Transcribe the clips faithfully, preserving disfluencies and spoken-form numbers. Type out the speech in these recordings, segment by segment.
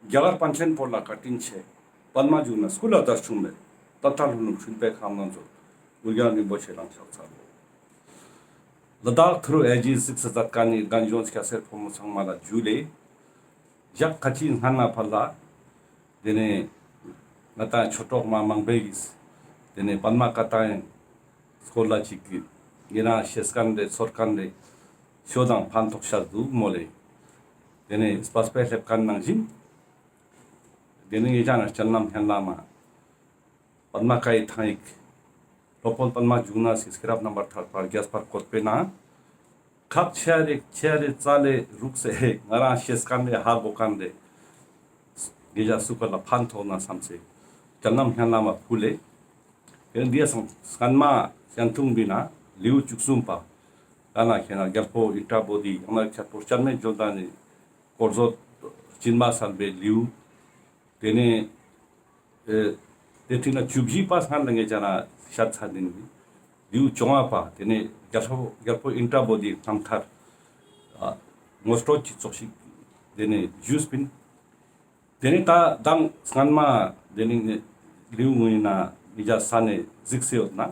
རྒྱ་གར་པཎ་ཆེན་པོ་ལ་བཀའ་དྲིན་ཆེ། པདྨ་འབྱུང་གནས་སྐུ་ལ་དར་བྱུང་བའི་ཏན་ཏན་ལྷུན་ལྷུན་སྤྲུལ་པའི་ཁམས་ནང་མཛོད་ཨོ་རྒྱན་རིན་པོ་ཆེ་ལ་ཕྱག་འཚལ་ལོ། ལ་དྭགས་ཐུ་རུ་ཨེ་ཇི་གཟིགས་སུ་མཛད་མཁན་ནི་རྒན་གཞོན་སྐྱ་སེར་ཕོ་མོ་ཚང་མ་ལ་ཇུ་ལེ། ཞག་ཁ་ཅིག་སྔན་ན་ཕར་ལ། དེ་ནས་ང་དང་ཆོས་གྲོགས་མ་མང་པོ་ཡིས། དེ་ནས་པདྨ་བཀའ་ཐང་སྐོར་ལ་ཅིག་གི་ཡིན་ན་ཤེས་མཁན་རེ་ཚོར་མཁན་རེ་ཤོད་དང་ཕན་ཐོགས་ཤ་འདུག་མོལ་ལེ། དེ་ནས་སྤ་སྤེ་སླེབས་མཁན་ནང་བཞིན། དེ་ནས་ངེད་ཅག་ན་སྤྱན་ལམ་སྙན་ལམ་མ། པདྨ་བཀའི་ཐང་ཡིག་སློབ་དཔོན་པདྨ་འབྱུང་གནས་སི་སྐྱེས་རབས་རྣམ་པར་ཐར་པ་རྒྱས་པར་བཀོད་པའི་ནང་། ཁག་ཆེ་རེ་ཆེ་རེ་རྩ་ལས་རུག་སེ་ང་རང་ཤེས་མཁན་རེ་ཧ་གོ་མཁན་རེ། ངེད་ཅག་སུ་ཀ་ལ་ཕན་ཐོགས་ན་བསམ་སེ། སྤྱན་ལམ་སྙན་ལམ་མ་ཕུལ་ལེ། དེ་འདི་སང་སྔན་མ་སྤྱན་ཐུང་བི་ན་ལེའུ་བཅུ་གསུམ་པ། ཀ་ན་ཁེ་ན་རྒྱལ་པོ་ཨིནྡྲ་བོ་དྷི་ཡང་ན་ཁྱད་པར་སྤྱན་མེད་ཇོ་དྷ་ནི་དཀོར་མཛོད་སྦྱིན་པ་སལ་བའི་ལེའུ། དེ་ནས་ཨེ་དེ་ཐིག་ན་བཅུ་བཞི་པ་སྔན་ལ་ངེད་ཅག་ན་ཤད་ཚར་ཏེ་ནི་ལེའུ་བཅོ་ལྔ་པ། དེ་ནས་རྒྱལ་པོ་རྒྱལ་པོ་ཨིནྡྲ་བོ་དྷིའི་རྣམ་ཐར་ཨ་ངོ་སྤྲོད་ཀྱི་ཙོགས་ཤིག་དེ་ནས་ཞུས་པིན། དེ་ནས་ད་མདང་སྔན་མ་དེ་ནས་ལེའུ་ངོས་ན་མི་ཇ་ས་ནས་གཟིགས་སེ་ཡོད་ན།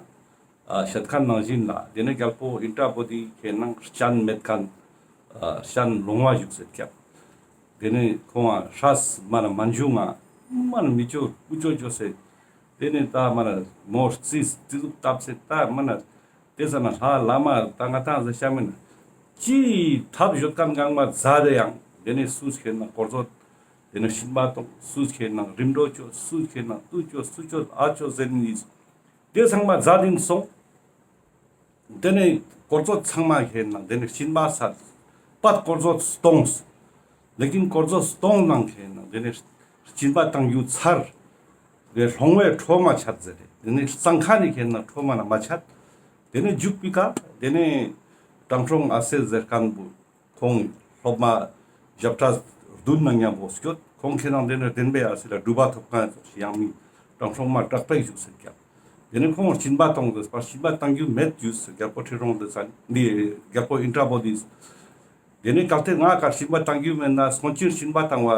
ཨ་ཤད་མཁན་ནང་བཞིན་ལ་དེ་ནས་རྒྱལ་པོ་ཨིནྡྲ་བོ་དྷི་ཁེ་ནང་སྤྱན་མེད་མཁན་ཨ་སྤྱན་ལོང་བ་བཞུགས་སེ་ཀྱག། དེ་ནས་ཁོང་ང་སྲས་མ་ན་མན་ཇུ་ང་མ་ན་མི་ཅོ་ཀུ་ཅོ་ཅོ་སེ། དེ་ནས་ད་མ་ན་མོ་རྩིས་རྩིས་ཟུག་བཏབ་སེ་ད་མ་ན་དེ་ས་ན་ལྷ་བླ་མ་ད་ང་ཏང་ཟེར་ཤ་མེད་ན་ཅི་ཐབས་ཡོད་མཁན་གང་མ་མཛད་དེ་ཡང་དེ་ནས་སུས་ཁེ་ན་དཀོར་མཛོད་དེ་ནས་སྦྱིན་པ་གཏོང་། སུས་ཁེ་ན་རིམ་གྲོ་ཅོ། སུས་ཁེ་ན་ཏུ་ཅོ་སུ་ཅོ་ཨ་ཅོ་ཟེར་ནི། དེ་ཚང་མ་མཛད་དིན་སོང་། དེ་ནས་དཀོར་མཛོད་ཚང་མ་ཁེ་ན་དེ་ནས་སྦྱིན་པ་སལ། པད་དཀོར་མཛོད་སྟོངས། ལེ་ཀིན་དཀོར་མཛོད་སྟོངས་ནང་ཁེ་ན་དེ་ནས་སྦྱིན་པ་བཏང་རྒྱུ་ཚར། དེ་ལོང་བའི་འཕྲོ་མ་ཆད་ཟེར་རེ། དེ་ནས་གཙང་ཁ་ནས་ཁེ་ན་འཕྲོ་མ་ན་མ་ཆད། དེ་ནས་རྒྱུག་པི་ཀ་དེ་ནས་དྲང་སྲོང་ཨ་སེ་ཟེར་མཁན་བོ། ཁོང་སློབ་མ་ཞབས་ཁྲ་བདུན་ན་མཉམ་པོ་སྐྱོད། ཁོང་ཁེ་ནང་དེ་ནས་བདེན་པའི་ཨ་སི་ལ་སྒྲུབ་པ་ཐོབ་མཁན་ཙོགས་ཤིག་ཡང་མི་དྲང་སྲོང་མ་དྲག་པོ་བཞུགས་སེ་ཀྱག། དེ་ནས་ཁོང་སྦྱིན་པ་གཏོང་དགོས་པར་སྦྱིན་པ་བཏང་རྒྱུ་མེད་ཞུས་སེ་རྒྱལ་པོ་ཁྲི་སྲོང་ལྡེ་བཙན་འདི་རྒྱལ་པོ་ཨིནྡྲ་བོ་དྷི། དེ་ནས་གལ་ཏེ་ང་གར་སྦྱིན་པ་བཏང་རྒྱུ་མེད་ན་སྔོན་ཆད་སྦྱིན་པ་བཏང་བ་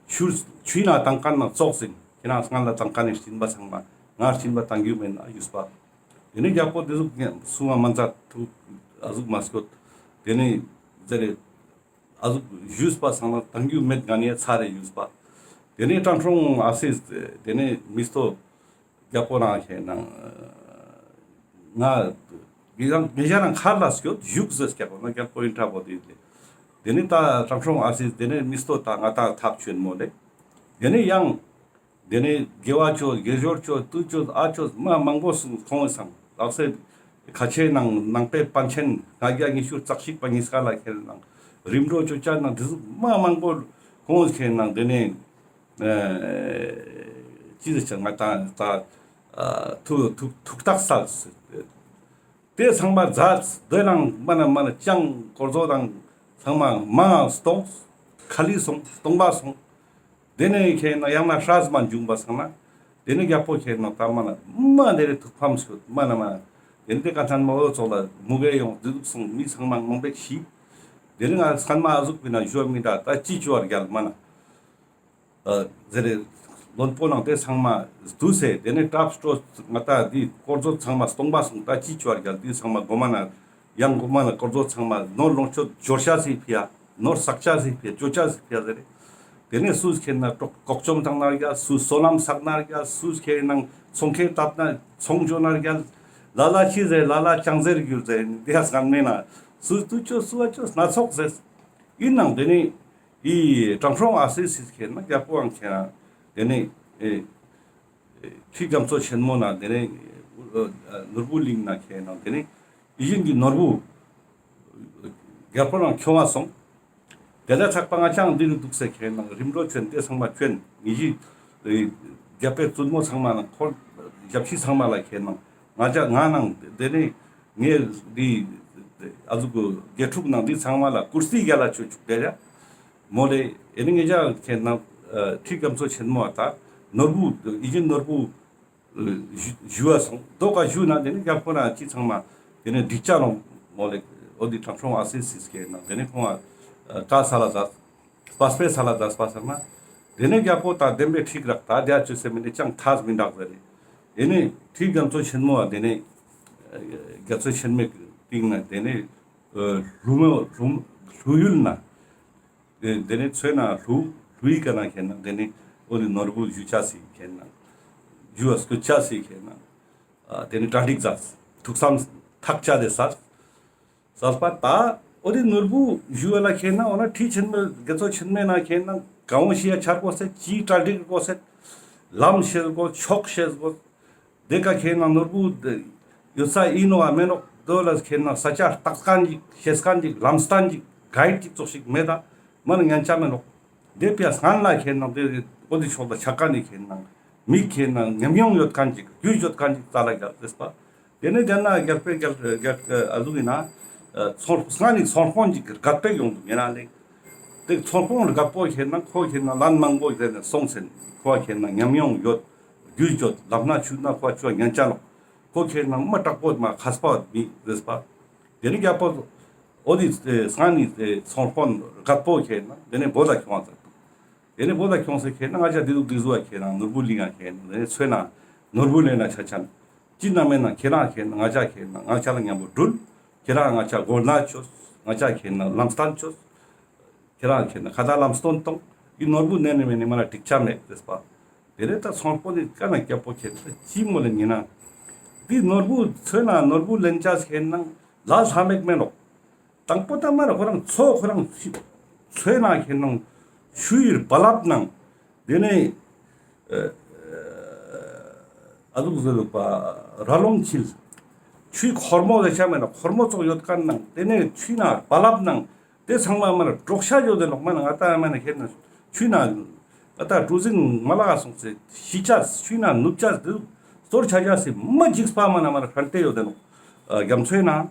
ཆུ་ཆུའི་ནང་བཏང་མཁན་ནང་ཙོགས་ཟིན། ཁྱེད་རང་སྔན་ལ་བཏང་མཁན་ནི་སྦྱིན་པ་ཚང་མ་ང་སྦྱིན་པ་བཏང་རྒྱུ་མེད་ན་ཞུས་པ། དེ་ནས་རྒྱལ་པོ་དེ་ཟུག་གསུང་བ་མ་མཛད་ཐུག་ཨ་ཟུག་མ་སྐྱོད། དེ་ནས་ཟེར་རེ་ཨ་ཟུག་ཞུས་པ་སང་ན་བཏང་རྒྱུ་མེད་ག་ནས་ཚར་རེ་ཞུས་པ། དེ་ནས་དྲང་སྲོང་ཨ་སེ་དེ་ནས་མི་སྟོ་རྒྱལ་པོ་རང་ཁེ་ནང་ང་ངེད་ཅག་རང་ཁར་ལ་སྐྱོད་བཞུགས་ཟེར་རྒྱལ་པོ་ན་རྒྱལ་པོ་ཨིནྡྲ་བོ་དྷི་ལེ། དེ་ནས་ད་དྲང་སྲོང་ཨ་སེ་དེ་ནས་མི་སྟོ་ད་ང་ཏང་ཐབས་བྱོན་མོ་ལེ། དེ་ནས་ཡང་དེ་ནས་དགེ་བ་ཅོ་དགེ་སྦྱོར་ཅོ་ཏུ་ཅོ་ཨ་ཅོ་མ་མང་པོ་སོང་ཁོང་སང་ལག་སེ་ཁ་ཆེ་ནང་ནང་པའི་པཎ་ཆེན་ལྔ་བརྒྱ་ཉི་ཤུ་རྩ་གཅིག་པ་ཉིས་ཀ་ལ་ཁེ་ནང་རིམ་གྲོ་ཅོ་ཅ་ནང་དེ་ཟུག་མ་མང་པོ་ཁོང་ཁེ་ནང་དེ་ནས་ཨ་ཅི་ཟེར་ཆ་ང་ཏང་ད་ཨ་ཐུགས་ཐུགས་ཐུགས་ཐག་སལ། དེ་ཚང་མ་མཛད་དེ་ནང་མ་ན་མ་ན་ཅང་དཀོར་མཛོད་དང་ཚང་མ་མང་སྟོང་། ཁ་ལི་སོང་སྟོང་པ་སོང་། དེ་ནས་ཁེ་ན་ཡང་ན་སྲས་མ་འབྱུང་བ་སང་ན། དེ་ནས་རྒྱལ་པོ་ཁེ་ན་ད་མ་ན་མ་དེ་རེ་ཐུགས་ཕམ་སོད་མ་ན་མ། དེ་ནས་དེ་ཀ་ཐན་མ་འོ་ཚོགས་ལ་མུ་གེ་ཡོང་དུས་སོང་མི་ཚང་མ་ངོམ་པེག་ཤི། དེ་ནས་ང་སང་མ་ཨ་ཟུག་པི་ན་ཞུ་བ་མི་འདྲ་ད་ཅི་ཅོ་བར་རྒྱལ་མ་ན། ཨ་ཟེར་རེ་བློན་པོ་ནང་དེ་ཚང་མ་བསྡུས་སེ་དེ་ནས་གྲབས་སྤྲོ་ང་ད་འདི་དཀོར་མཛོད་ཚང་མ་སྟོང་པ་སོང་ད་ཅི་ཅོ་བར་རྒྱལ་འདི་ཚང་མ་གོ་མ་ན་ཡང་གོ་མ་ན་དཀོར་མཛོད་ཚང་མ་ནོར་ལོངས་སྤྱོད་འབྱོར་ཤ་སི་ཕི་ཡ་ནོར་བསགས་ཤ་སི་ཕི་ཡ་ཅོ་ཅ་སི་ཕི་ཡ་ཟེར་རེ། དེ་ནས་སུས་ཁེ་ན་ལྐོག་ལྐོག་བཅོམ་བཏང་ན་རྒྱལ། སུས་སོ་ནམ་བསགས་ན་རྒྱལ། སུས་ཁེ་ན་ཚོང་ཁེ་བཏབ་ན་ཚོང་འཇོ་ན་རྒྱལ། ལ་ལ་ཅི་ཟེར་ལ་ལ་ཅང་ཟེར་རྒྱུ་ཟེར་འདི་ཡ་སང་མེད་ན་སུས་ཏུ་ཅོ་སུ་བ་ཅོ་སྣ་ཚོགས་ཟེར། ཡིན་ནང་དེ་ནས་ཨི་དྲང་སྲོང་ཨ་སེ་སི་ཁེ་ན་རྒྱལ་པོའང་ཁེ་ན་དེ་ནས་ཨེ་ཁྲི་རྒྱ་མཚོ་ཆེན་མོ་ན་དེ་ནས་ཨ་ནོར་བུ་གླིང་ན་ཁེ་ན་དེ་ནས་ཡིད་བཞིན་གྱི་ནོར་བུ་རྒྱལ་པོ་རང་ཁྱོང་བ་སོང་། དེ་ལ་ཚགས་པ་ང་ཅང་འདི་རུ་འདུག་སེ་ཁེ་ན་རིམ་གྲོ་བྱོན་ཏེ་ཚང་མ་བྱོན་ངེས་ཤིག་རྒྱལ་པོའི་བཙུན་མོ་ཚང་མ་ནང་འཁོར་ཞབས་ཕྱི་ཚང་མ་ལ་ཁེ་ན་ང་ཅག་ང་ནང་དེ་ནས་ངས་འདི་ཨ་ཟུག་གི་དགེ་ཕྲུག་ནང་འདི་ཚང་མ་ལ་ཀུར་སྟི་རྒྱལ་ལ་ཆོས་བཅུག་དེ་ར་མོ་ལེ། ཨེ་ནི་ངེད་ཅག་ཁེ་ན་ཁྲི་རྒྱ་མཚོ་ཆེན་མོ་ཨ་ད་ནོར་བུ་ཡིད་བཞིན་ནོར་བུ་ཞུ་བ་སོང་དོ་ཀ་ཞུ་ན་དེ་ནི་རྒྱལ་པོ་ན་ཅི་ཚང་མ་དེ་ནི་འགྲིག་ཅ་རུང་མོ་ལེ། འོ་འདི་དྲང་སྲོང་ཨ་སེ་སིས་ཁེ་ན་དེ་ནི་ཁོང་ཨ་ཀ་ས་ལ་ཟ་སྤ་སྤེ་ས་ལ་ཟ་སྤ་ཟ་ན། དེ་ནས་རྒྱལ་པོ་དང་ལྡན་པའི་ཁྲིག་རག་ད་དེ་ཨ་ཅོ་སེ་མི་ནི་ཅང་ཐག་མི་འདག་ཟེར་རེ། དེ་ནས་ཁྲིག་རྒྱ་མཚོ་ཆེན་མོ་བ་དེ་ནས་རྒྱ་མཚོ་ཆེན་མོའི་སྟེང་ན་དེ་ནས་ལྷུ་མོ་ལྷུ་ལྷུ་ཡུལ་ན། དེ་དེ་ནས་མཚོའི་ནང་ལྷུ་ལྷུའི་ཀ་ན་ཁེན་ན་དེ་ནས་འོ་དེ་ནོར་བུ་ཞུ་ཆ་སི་ཁེན་ན་ཞུ་བ་སྐུ་ཆ་སི་ཁེན་ན་དེ་ནས་གྲ་སྒྲིག་མཛད། ཐུགས་བསམ་ཐག་བཅད་དེ་ས་ས་པ་ད་འོ་དེ་ནོར་བུ་ཞུ་བ་ལ་ཁེན་ན་འོ་ན་ཁྲི་ཆེན་མོ་རྒྱ་མཚོ་ཆེན་མོའི་ནང་ཁེན་ན་གང་བོ་ཤི་ཡ་ཆར་གོ་སེ་ཅི་གྲ་སྒྲིག་གོ་སེ་ལམ་ཤེས་གོ་ཕྱོགས་ཤེས་གོ། དེ་ཀ་ཁེན་ན་ནོར་བུ་ཡོད་ས་ཨིན་ནོག་ག་མེན་ནོག་དོ་ལ་ཁེན་ན་ས་ཆ་བརྟག་མཁན་ཅིག་ཤེས་མཁན་ཅིག་ལམ་སྟན་ཅིག་གའིཌ་ཅིག་ཙོགས་ཤིག་མེད་ད་མ་ན་ཉན་ཆ་མེན་ནོག། དེ་པའི་སང་ལ་ཁེན་ན་དེ་འོ་དེ་ཕྱོགས་ལ་ཆ་མཁན་ནི་ཁེན་ན་མིག་ཁེན་ན་ཉམས་མྱོང་ཡོད་མཁན་ཅིག་རྒྱུས་ཡོད་མཁན་ཅིག་ཙ་ལ་རྒྱབ་ཟེར་པ། དེ་ནས་དེ་ན་རྒྱལ་པོའི་རྒྱལ་རྒྱལ་ཨ་ཟུག་ཡིན་ན་ཚོང་སང་ནི་ཚོང་དཔོན་ཅིག་རྒད་པོ་ཡོང་འདུག་ཡིན་ན་ལེ། དེ་ཚོང་དཔོན་རྒད་པོ་ཁེན་ན་ཁོ་ཁེན་ན་ལན་མང་པོ་ཟེར་ནས་སོང་ཟེར་ཁོ་ཁེན་ན་ཉམས་མྱོང་ཡོད། རྒྱུས་ཡོད། ལབ་ན་ཆུ་ན་ཁོ་ཆུ་ཉན་ཅ་ལོ། ཁོ་ཁེན་ན་མ་དྲག་པོ་མ་མཁས་པ་མི་རེད་པ། དེ་ནི་རྒྱལ་པོ་འོ་དེ་སང་ནི་ཚོང་དཔོན་རྒད་པོ་ཁེན་ན་དེ་ནི་བོད་ལ་ཁྱོང་ཚར། དེ་ནི་བོད་ལ་ཁྱོང་ཟེར་ཁེན་ན་ང་ཅག་དེ་ཟུག་དེ་ཟུག་ཁེན་ན་ནོར་བུ་གླིང་ང་ཁེན་ན་དེ་ནི་མཚོའི་ནང་ནོར་བུ་ལེན་ན་ཆ་ཆན། ཅི་ན་མེད་ན་ཁྱེད་རང་ཁེན་ན་ང་ཅག་ཁེན་ན་ང་ཅག་ལ་མཉམ་པོ་འགྲུལ། ཁྱེད་རང་ང་ཅག་མགོ་ན་ཆོས། ང་ཅག་ཁེན་ན་ལམ་སྟན་ཆོས། ཁྱེད་རང་ཁེན་ན་ཁ་ད་ལམ་སྟོན་གཏོང་། འི་ནོར་བུ་ནེ་ནེ་མེ་ནེ་མ་ན་འགྲིག་ཆ་མེད་ཟེར་པ། དེ་ནས་ད་ཚོང་དཔོན་ནི་ཀ་ན་རྒྱལ་པོ་ཁེན་ན་ཅི་མོ་ལེན་ཡིན་ན། འི་ནོར་བུ་མཚོའི་ནང་ནོར་བུ་ལེན་ཆ་ཁེན་ན་ལ་ལྷ་མེད་མེན་ནོག། དང་པོ་ད་མ་ན་ཁོ་རང་མཚོ་ཁོ་རང་མཚོའི་ནང་ཁེན་ན་ཆུའི་རྦ་རླབས་ནང་། དེ་ནས་ཨ་ཟུག་ཟེར་ལུག་པ་ར་ལུང་ཆིལ། ཆུའི་ཁོར་མོ་ལ་ཆ་མེད་ན་ཁོར་མོ་ཙོགས་ཡོད་མཁན་ནང་དེ་ནས་ཆུའི་ནང་རྦ་རླབས་ནང་དེ་ཚང་མ་མ་ན་འབྲོག་ཤ་ཡོད་དེ་ནོག་མ་ན་ང་ད་མ་ན་ཁེན་ན་ཆུའི་ནང་ང་ད་གྲུ་གཟིངས་མ་ལག་སོང་ཚེ་ཤི་ཆ་ཆུའི་ནང་ནུབ་ཆ་དེ་གཏོར་ཆ་ཆ་སི་མ་འཇིགས་པ་མ་ན་མ་ན་ཧྲན་ཏེ་ཡོད་དེ་ནོག་རྒྱ་མཚོའི་ནང་།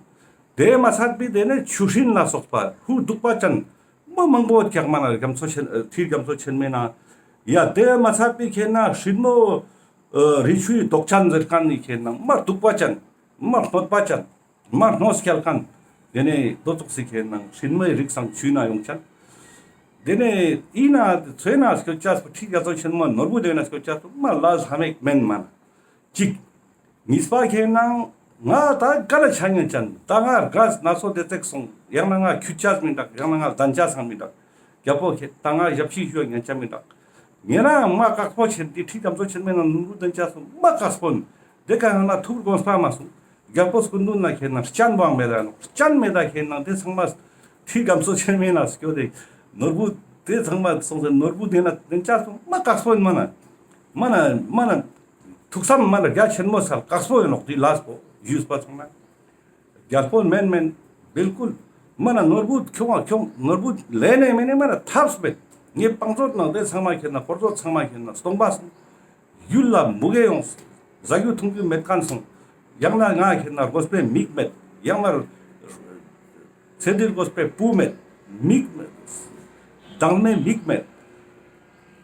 དེ་མ་ཚད་པའི་དེ་ནས་ཆུ་སྲིན་ལ་སོགས་པ་ལྷུ་གདུག་པ་ཅན་མ་མང་པོ་རྒྱག་མ་ན་རྒྱ་མཚོ་ཆེན་ཁྲི་རྒྱ་མཚོ་ཆེན་མོའི་ནང་། ཡ་དེ་མ་ཚད་པའི་ཁེན་ན་སྲིན་མོ་རི་ཆུའི་མདོག་ཅན་ཟེར་མཁན་ནི་ཁེན་ན་མ་གདུག་པ་ཅན་མ་གནོད་པ་ཅན་མ་གནོད་སྐྱེལ་མཁན། དེ་ནས་དོ་ཙོགས་སི་ཁེན་ན་སྲིན་མོའི་རིགས་སང་ཆུའི་ནང་ཡོང་ཅན། དེ་ནས་ཨི་ན་མཚོའི་ནང་སྐྱོད་ཆ་སུ་ཁྲི་རྒྱ་མཚོ་ཆེན་མོ་ནོར་བུ་དེ་ན་སྐྱོད་ཆ་སུ་མ་ལ་ལྷ་མེད་མེན་མ་ན། གཅིག་གཉིས་པ་ཁེན་ན་ང་ད་ག་ལ་ཆ་ཉན་ཅན་ད་ང་རྒས་ན་སོ་དེ་ཙེག་སོང་ཡང་ན་ང་ཁྱུ་ཆ་མི་འདུག་ཡང་ན་ང་ལྡན་ཆ་སང་མི་འདུག་རྒྱལ་པོ་ཁེ་ད་ང་ཞབས་ཕྱི་ཞུ་ཉན་ཆ་མི་འདུག་ངེ་རང་མ་དཀག་པོ་ཆེན་དེ་ཁྲི་རྒྱ་མཚོ་ཆེན་མོའི་ནང་ནོར་བུ་ལྡན་ཆ་སོང་མ་དཀག་པོ་ནི་དེ་ཀ་ང་ལ་ཐུགས་དགོངས་པ་མ་སོང་། རྒྱལ་པོ་སྐུ་མདུན་ན་ཁེན་ན་སྤྱན་པོའང་མེད་ད་ནོག་སྤྱན་མེད་ད་ཁེན་ན་དེ་ཚང་མ་ཁྲི་རྒྱ་མཚོ་ཆེན་མོའི་ནང་སྐྱོད་དེ་ནོར་བུ་དེ་ཚང་མ་སོང་ཟེར་ནོར་བུ་དེ་ན་ལྡན་ཆ་སོང་མ་དཀག་པོ་ནི་མ་ན་མ་ན་མ་ན། ཐུགས་བསམ་མ་ན་རྒྱ་ཆེན་མོ་སལ་དཀག་པོ་ཡིན་ནོག་དེ་ལས་པོ་ཞུས་པ་ཚང་ན། རྒྱལ་པོ་མེན་མེན་བིལ་ཀུལ་མ་ན་ནོར་བུ་ཁྱོང་ཁྱོང་ནོར་བུ་ལེན་ནས་མེན་ནས་མ་ན་ཐབས་མེད། ངས་བང་མཛོད་ནང་དེ་ཚང་མ་ཁེན་ན་ཧོར་མཛོད་ཚང་མ་ཁེན་ན་སྟོང་པ་སོང་། ཡུལ་ལ་མུ་གེ་ཡོང་། ཟ་རྒྱུ་འཐུང་རྒྱུ་མེད་མཁན་སོང་། ཡང་ན་ང་ཁེན་ན་དགོས་པའི་མིག་མེད། ཡང་ན་ཚེ་འདིར་དགོས་པའི་བུ་མེད། མིག་མེད། མདང་མེད་མིག་མེད།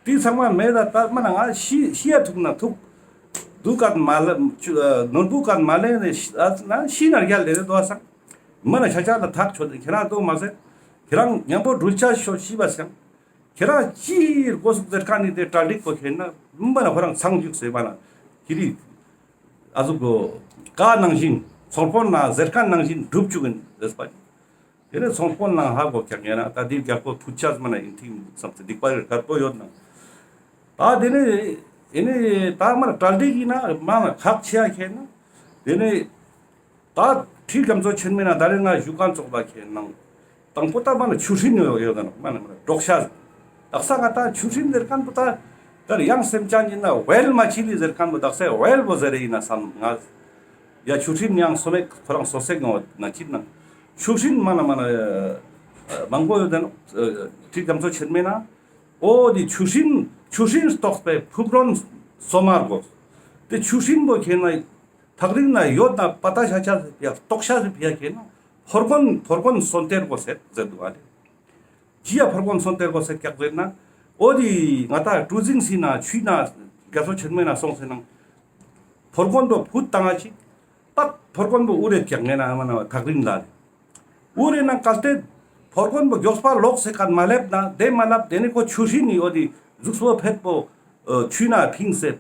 དེ་ཚང་མ་མེད་ད་ད་མ་ན་ང་ཤི་ཤི་ཡ་ཐུག་ན་ཐུག། དུག་ག་མ་ལེ་ཆུ་ནོར་བུ་ག་མ་ལེ་ནས་ཤི་ན་ཤི་ན་རྒྱལ་ལེ་རེ་དོ་སང་། མ་ན་ཆ་ཆ་ད་ཐག་ཆོད་དེ་ཁྱེད་རང་དོ་མ་ཟེར། ཁྱེད་རང་མཉམ་པོ་འགྲུལ་ཆ་ཤོ་ཤི་བ་སང་། ཁྱེད་རང་ཅི་དགོས་སུ་ཟེར་མཁན་ནི་དེ་གྲ་སྒྲིག་པོ་ཁེན་ན་མ་ན་ཁོ་རང་ཚང་རྒྱུག་ཟེར་མ་ན་ཁྱེད་རི་ཨ་ཟུག་གོ་ཀ་ནང་བཞིན་ཚོང་དཔོན་ན་ཟེར་མཁན་ནང་བཞིན་སྒྲུབ་བཅུག་ཡིན་ཟེར་པ། དེ་ནས་ཚོང་དཔོན་ནང་ཧ་གོ་ཀྱག་ཡིན་ན་ད་དེ་རྒྱལ་པོ་ཕུད་ཆ་མ་ན་ཡིན་ཐིག་བསམ་སྟེ་སྡིག་པ་རེ་དཀར་པོ་ཡོད་ན། ད་དེ་ནས་ཨེ་ནས་ད་མ་ན་གྲ་སྒྲིག་ཡིན་ན་མ་ན་ཁག་ཆེ་ཡ་ཁེན་ན་དེ་ནས། ད་ཁྲི་རྒྱ་མཚོ་ཆེན་མོའི་ནང་ད་རེས་ང་བཞུགས་མཁན་ཙོགས་ལ་ཁེན་ན། དང་པོ་ད་མ་ན་ཆུ་སྲིན་ཡོད་ཡོད་ད་ནོག་མ་ན་མ་ན་འབྲོག་ཤ། དག་ས་ང་ད་ཆུ་སྲིན་ཟེར་མཁན་པོ་ད་ད་ཡང་སེམས་ཅན་ཡིན་ན་ཝེལ་མ་ཆི་ལི་ཟེར་མཁན་པོ་དག་ས་ཝེལ་པོ་ཟེར་རེ་ཡིན་ན་བསམ་ང་། ཡ་ཆུ་སྲིན་ཡང་སོ་མེད་ཁོ་རང་སོ་སེག་ཡོང་བ་ན་ཅི་ན། ཆུ་སྲིན་མ་ན་མ་ན་མང་པོ་ཡོད་ད་ནོག་ཁྲི་རྒྱ་མཚོ་ཆེན་མོའི་ནང་། འོ་དེ་ཆུ་སྲིན་ཆུ་སྲིན་ལྟོགས་པའི་ཕུག་རོན་སོ་མ་དགོས། དེ་ཆུ་སྲིན་པོ་ཁེན་ན། ཐག་རིང་ན་ཡོད་ན་པ་ཏ་ཤ་ཆ་སི་ཕིའ་ལྟོགས་ཤ་སི་ཕིའ་ཁེན་ན་ཕོར་གོན་ཕོར་གོན་སོན་ཏེར་གོ་སེ་ཟེར་འདུག་ཨ་ལེ། ཅི་ཡ་ཕོར་གོན་སོན་ཏེར་གོ་སེ་ཀྱག་ཟེར་ན། འོ་དི་ང་ཏ་གྲུ་གཟིངས་སི་ན་ཆུའི་ན་རྒྱ་མཚོ་ཆེན་མོའི་ན་སོང་སེ་ན། ཕོར་གོན་པོ་ཕུད་བཏང་ང་ཅིག། པག་ཕོར་གོན་པོ་འུ་རེ་ཀྱག་ངེ་ན་ཨ་མ་ན་ཐག་རིང་ལ་ལེ། འུ་རེ་ན་གལ་ཏེ་ཕོར་གོན་པོ་མགྱོགས་པ་ལོག་སེ་ཀ་མ་ལེབ་ན་དེ་མ་ལབ་དེ་ནི་ཁོ་ཆུ་སྲིན་ནི་འོ་དི་ གཟུགས་པོ་ཕེད་པོ་ཆུའི་ནང་ཕིངས་སེ་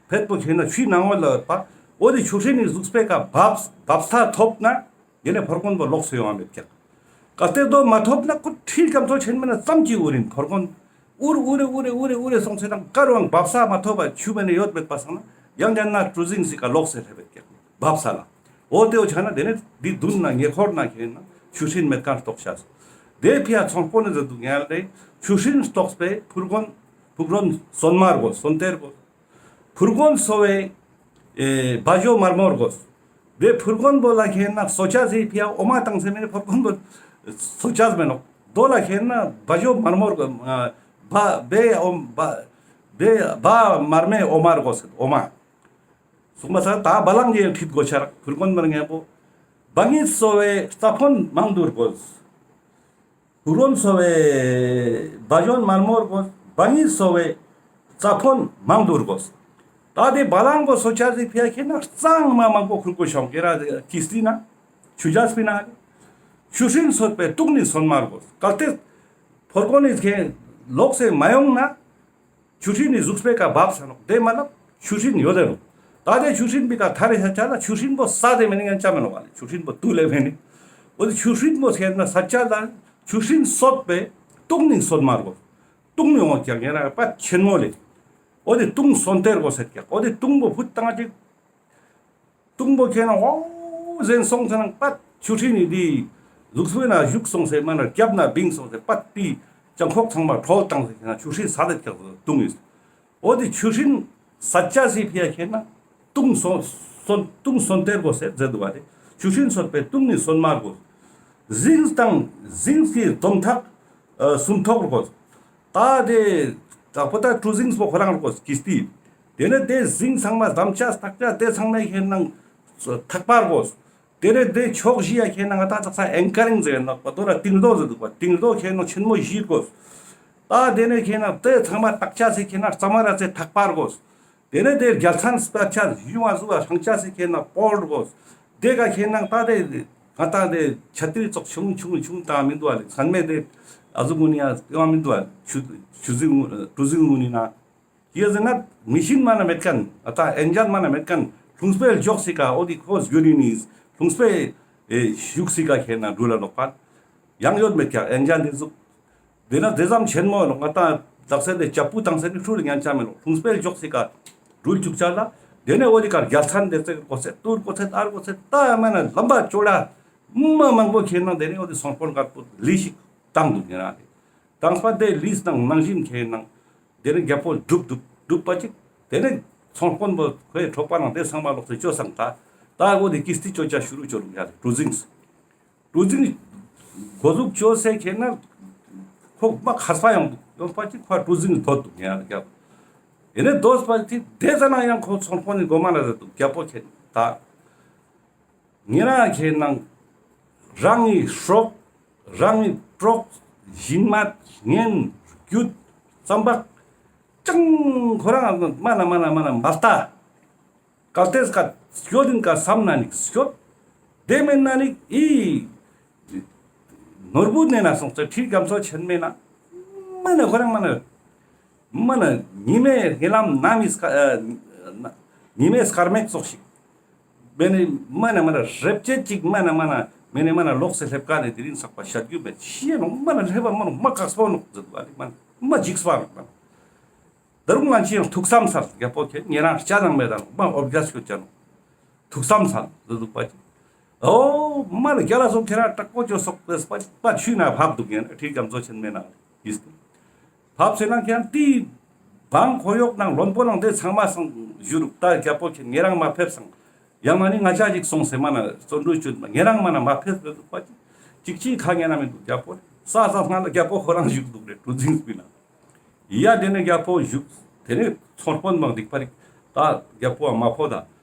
ཕེད་པོ་ཁེ་ན་ཆུའི་ནང་ལ་ཡོད་པ། འོ་དེ་ཆུ་ཧྲིན་ནི་གཟུགས་པོའི་ཀ་བབས་བབས་ས་ཐོབ་ན། དེ་ནས་ཕུར་གོན་པོ་ལོགས་སུ་ཡོང་བ་མེད་ཀྱག། གལ་ཏེ་དོ་མ་ཐོབ་ན་ཁོ་ཁྲིལ་རྒྱ་མཚོ་ཆེན་མོ་ན་ཙམ་གྱི་འུར་ཡིན། ཕུར་གོན་འུར་འུར་རེ་འུར་རེ་འུར་རེ་འུར་རེ་སོང་ཚེ་ན་ཀ་རུའང་བབས་ས་མ་ཐོབ་པ་ཆུ་མེ་ནས་ཡོད་མེད་པ་སང་ན་ཡང་ཡང་ན་གྲུ་གཟིངས་སི་ཀ་ལོགས་སེ་སླེབས་པའི་ཀྱག་བབས་ས་ལ། འོ་དེ་འོ་ཆ་ན་དེ་ནས་འདི་མདུན་ན་ཉེ་འཁོར་ན་ཁེ་ན་ཆུ་ཧྲིན་མེད་ཁན་རྟོགས་ཤེས། དེ་ཕི་ཡ་ཚོང་དཔོན་ནི་ཟེར་འདུག་ཡང་ལེ་ཆུ་ཧྲིན་རྟོགས་པའི་ཕུར་གོན་ཕུར་གོན་སོན་མ་དགོས། སོན་གཏེར་དགོས། ཕུར་གོན་གསོ་བའི་ཨེ་བ་ཇོ་མར་མོ་དགོས། དེ་ཕུར་གོན་པོ་ལ་ཁེ་ན་གསོ་ཆ་ཟེར་ཕི་ཡ་འོ་མ་བཏང་སེ་མེ་ནི་ཕུར་གོན་པོ་གསོ་ཆ་མེ་ནོག། དོ་ལ་ཁེ་ན་བ་ཇོ་མར་མོ་དགོས། ཨ་བ་བེ་འོ་བ་བེ་བ་མར་མེ་འོ་མ་དགོས། འོ་མ། གསུངས་པ་ས་ད་བ་ལང་གི་ཁྲིད་དགོས་ཆ་རག། ཕུར་གོན་མར་ངན་པོ། བ་ངིས་གསོ་བའི་རྩྭ་ཕོན་མང་དུ་དགོས། ཕུར་གོན་གསོ་བའི་བ་ཇོན་མར་མོ་དགོས། བ་ངིས་གསོ་བའི་རྩྭ་ཕོན་མང་དུ་དགོས། ད་དེ་བ་ལང་པོ་གསོ་ཆ་ཟེར་ཕི་ཡ་ཁེ་ན་གཙང་མ་མང་པོ་ཁུར་དགོས་ཤོང་། ཀེ་ར་ཀིས་ཏི་ན་ཆུ་ཇ་སྤི་ན་ཆུ་ཧྲིན་གསོད་པའི་དུག་ནི་སོན་མར་དགོས། གལ་ཏེ་ཕུར་གོན་ནི་ཁེ་ལོགས་སེ་མ་ཡོང་ན། ཆུ་ཧྲིན་ནི་གཟུགས་པོའི་ཀ་བབས་ས་ནོག། དེ་མ་ལབ་ཆུ་ཧྲིན་ཡོད་དེ་ནོག། ད་དེ་ཆུ་ཧྲིན་པི་ཀ་ཐར་རེ་ས་ཆ་ལ་ཆུ་ཧྲིན་པོ་ས་དེ་མེ་ནི་ཡང་ཆ་མེ་ནོག་བ་ལེ། ཆུ་ཧྲིན་པོ་དུ་ལེ་མེ་ནི། འོ་དེ་ཆུ་ཧྲིན་པོ་ཁེ་ན་ས་ཆ་ལ་ཆུ་ཧྲིན་གསོད་པའི་དུག་ནི་སོན་མར་དགོས། དུག་ནི་འོང་ཀྱག་ཡང་ན་པ་ཆེན་མོ་ལེ། འོ་དེ་དུང་སོན་གཏེར་དགོས་ཟེར་ཀྱག། འོ་དེ་དུང་པོ་ཕུད་བཏང་ཅིག། དུང་པོ་ཁེ་ན་འོ་ཟེན་སོང་ཚེ་ན་པད་ཆུ་ཧྲིན་ནི་དེ་ལུགས་སྲོལ་ན་བཞུགས་སོང་ཟེར་མ་ན་རྒྱབ་ན་བིང་སོང་ཟེར་པད་དེ་ཅང་ཁོག་ཚང་མ་ཁྲོལ་བཏང་ཟེར་ཁེ་ན་ཆུ་ཧྲིན་ས་དེ་ཀྱག་དུང་ཡིན། འོ་དེ་ཆུ་ཧྲིན་ས་ཆ་ཟེར་ཕི་ཡ་ཁེ་ན་དུང་སོན་སོན་དུང་སོན་གཏེར་དགོས་ཟེར་ཟེར་འདུག་བ་དེ། ཆུ་ཧྲིན་གསོད་པའི་དུང་ནི་སོན་མར་དགོས། གཟིངས་དང་གཟིངས་ཀྱི་དོམ་ཐག་ཨ་སུམ་ཐོག་དགོས། ད་དེ་དག་པོ་ད་གྲུ་གཟིངས་པོ་ཁོ་རང་དགོས་ཀིས་ཏི། དེ་ནས་དེ་གཟིངས་ཚང་མ་དམ་ཆ་ཐག་ཆ་དེ་ཚང་མའི་ཁེ་ནང་ཐག་པ་དགོས། དེ་ནས་དེ་ཕྱོགས་བཞི་ཡ་ཁེ་ནང་ང་ད་ཚག་ས་ཨེང་ཀ་རིང་ཟེར་ནོག་པ། དོ་ར་ཏིང་རྡོ་ཟེར་འདུག་པ། ཏིང་རྡོ་ཁེ་ནང་ཆེན་མོ་བཞི་དགོས། ད་དེ་ནས་ཁེ་ནང་དེ་ཚང་མ་ཐག་ཆ་ཟེར་ཁེ་ནང་རྩ་མ་ར་ཚེ་ཐག་པ་དགོས། དེ་ནས་དེ་རྒྱལ་མཚན་སྤར་ཆ་ཡུང་བ་ཟུ་བ་ཧྲང་ཆ་ཟེར་ཁེ་ནང་པོར་དགོས། དེ་ག་ཁེ་ནང་ད་དེ་ང་ད་དེ་ཆ་ཏི་ཙོགས་ཆུང་ཆུང་ཆུང་ད་མི་འདུག་བ་ལེ། ཚན་མེད་དེ་ཨ་ཟུ་གུན་ཡ་ཡོང་མི་འདུག་བ། ཆུ་ཆུ་ཟིག་གྲུ་ཟིག་གུན་ཡིན་ན། ཡེ་ཟེར་ན་མི་ཤིན་མ་ན་མེད་ཁན། ཨ་ད་ཨེན་ཇན་མ་ན་མེད་ཁན། ལྷུང་སྤེལ་འཇོག་སི་ཀ་འོ་དི་ཁོ་སྒྱུར་ཡིན་ནི། ལྷུང་སྤེལ་ཨེ་ཞུགས་སི་ཀ་ཁེ་ན་འགྲུལ་ལ་ནོག་པ། ཡང་ཡོད་མེད་ཀྱག་ཨེན་ཇན་དེ་ཟུག། དེ་ན་དེ་ཙམ་ཆེན་མོ་ལོག་ང་ད་དག་ས་དེ་ཅ་པུ་དང་ས་ནི་ཁྲུ་ལ་ཉན་ཆ་མེད་ལོག། ལྷུང་སྤེལ་འཇོག་སི་ཀ་འགྲུལ་བཅུག་ཆ་ལ། དེ་ནས་འོ་དི་ཀ་རྒྱལ་མཚན་དེ་ཙེ་གོ་སེ་ཏུར་གོ་སེ་ཏར་གོ་སེ་ད་མ་ན་ལམ་པ་ཅོ་ལ་མ་མང་པོ་ཁེ་ན་དེ་ནས་འོ་དི་སོང་པོར་གར་པོ་ལི་ཞིག་བཏང་འདུག་ཉེ་རང་དེ། དང་པ་དེ་ལིས་དང་ནང་བཞིན་ཁེ་ནང་། དེ་ནས་རྒྱལ་པོ་སྒྲུབ་སྒྲུབ་སྒྲུབ་པ་ཅིག། དེ་ནས་ཚོང་དཔོན་པོ་ཁོའི་འཕྲོག་པ་ནང་དེ་ཚང་མ་ལོག་སྟེ་བཅོས་སང་ད། ད་འོ་དེ་ཀིས་ཏི་བཅོ་ཆ་ཤུ་རུ་བཅོ་རུ་ཡ་རེ་གྲུ་གཟིངས། གྲུ་གཟིངས་འགོ་འཛུགས་བཅོས་སེ་ཁེ་ན་ཁོ་མ་ཁས་པ་ཡོང་འདུག། ཡོང་པ་ཅིག་ཁོ་གྲུ་གཟིངས་དོད་འདུག་ཡ་རྒྱལ། དེ་ནས་དོད་པ་ཅིག་དེ་ཙ་ན་ཡང་ཁོ་ཚོང་དཔོན་ནི་མགོ་མ་ན་ཟེར་འདུག་རྒྱལ་པོ་ཁེ་ད། ཉེ་རང་ཁེ་ནང་རང་ངི་སྲོག་རང་ངི་གྲོགས་ཞིང་མ་ངན་རྒྱུད་ཙམ་པ་ཅང་ཁོ་རང་མ་ན་མ་ན་མ་ན་མ་ལྟ། གལ་ཏེ་སྐད་སྐྱོད་ཡིན་ཀ་བསམ་ན་ནི་སྐྱོད། དེ་མེད་ན་ནི་ཨི་ནོར་བུ་ནས་ན་སོང་ཙེ་ཁྲིད་རྒྱ་མཚོ་ཆེན་མེད་ན་མ་ན་ཁོ་རང་མ་ན། མ་ན་ཉི་མའི་རྨི་ལམ་ནམ་ཡི་སྐ་ཨ་ཉི་མའི་སྐར་མ་ཙོགས་ཤིག། མེ་ནི་མ་ན་མ་ན་རེབ་ཅེ་ཅིག་མ་ན་མ་ན་མེ་ནི་མ་ན་ལོག་སེ་སླེབས་ཀ་ནས་དེ་རིང་ཚག་པ་ཤད་རྒྱུ་མེད་ཤི་ཡ་ནོ་མ་ན་སླེབས་པ་མ་ནོ་མ་ཀགས་པ་ནོ་ཟེར་བ་ནི་མ་ན་མ་འཇིགས་པ་ནོ་མ་ན། ད་རུང་ང་ཅི་ཡང་ཐུགས་བསམ་སལ་རྒྱལ་པོ་ཁྱེད་ཉེ་རང་སྐྱ་ནང་མེད་དང་མ་འོབ་རྒྱ་སྐྱོད་ཅན་ནོ། ཐུགས་བསམ་སལ་ཟེར་འདུག་པ་ཅིག། ཨོ་མ་ལ་རྒྱ་ལ་སོང་ཁྱེད་རང་དྲག་པོ་ཅོ་སོག་པས་པ་པ་ཆུ་ན་ཕབ་འདུག་ཡིན་ཁྲིད་རྒྱ་མཚོ་ཆེན་མེ་ན་ཡིས་ཏེ། ཕབ་ཟེར་ན་ཁྱེད་རང་ཏི་བང་ཁོ་ཡོག་ནང་བློན་པོ་ནང་དེ་ཚང་མ་སང་བཞུ་རུག་ད་རྒྱལ་པོ་ཁྱེད་ཉེ་རང་མ་ཕེབས་སང་། ཡང་ན་ནི་ང་ཅག་ཅིག་སོང་སེ་མ་ན་བརྩོན་འགྲུས་བཅོས་མ་ཉེ་རང་མ་ན་མ་ཕེབས་ཟེར་འདུག་པ་ཅིག་ཅིག་ཅིག་ཁ་ཉེ་ན་མི་འདུག་རྒྱལ་པོ་ས་ས་སྔ་ལ་རྒྱལ་པོ་ཁོ་རང་བཞུགས་འདུག་རེད་གྲུ་གཟིངས་སྤི་ན། ཡ་དེ་ནས་རྒྱལ་པོ་བཞུགས། དེ་ནས་ཚོང་དཔོན་མང་སྡིག་པ་རིག་ད་རྒྱལ་པོ་མ་ཕོ་ད་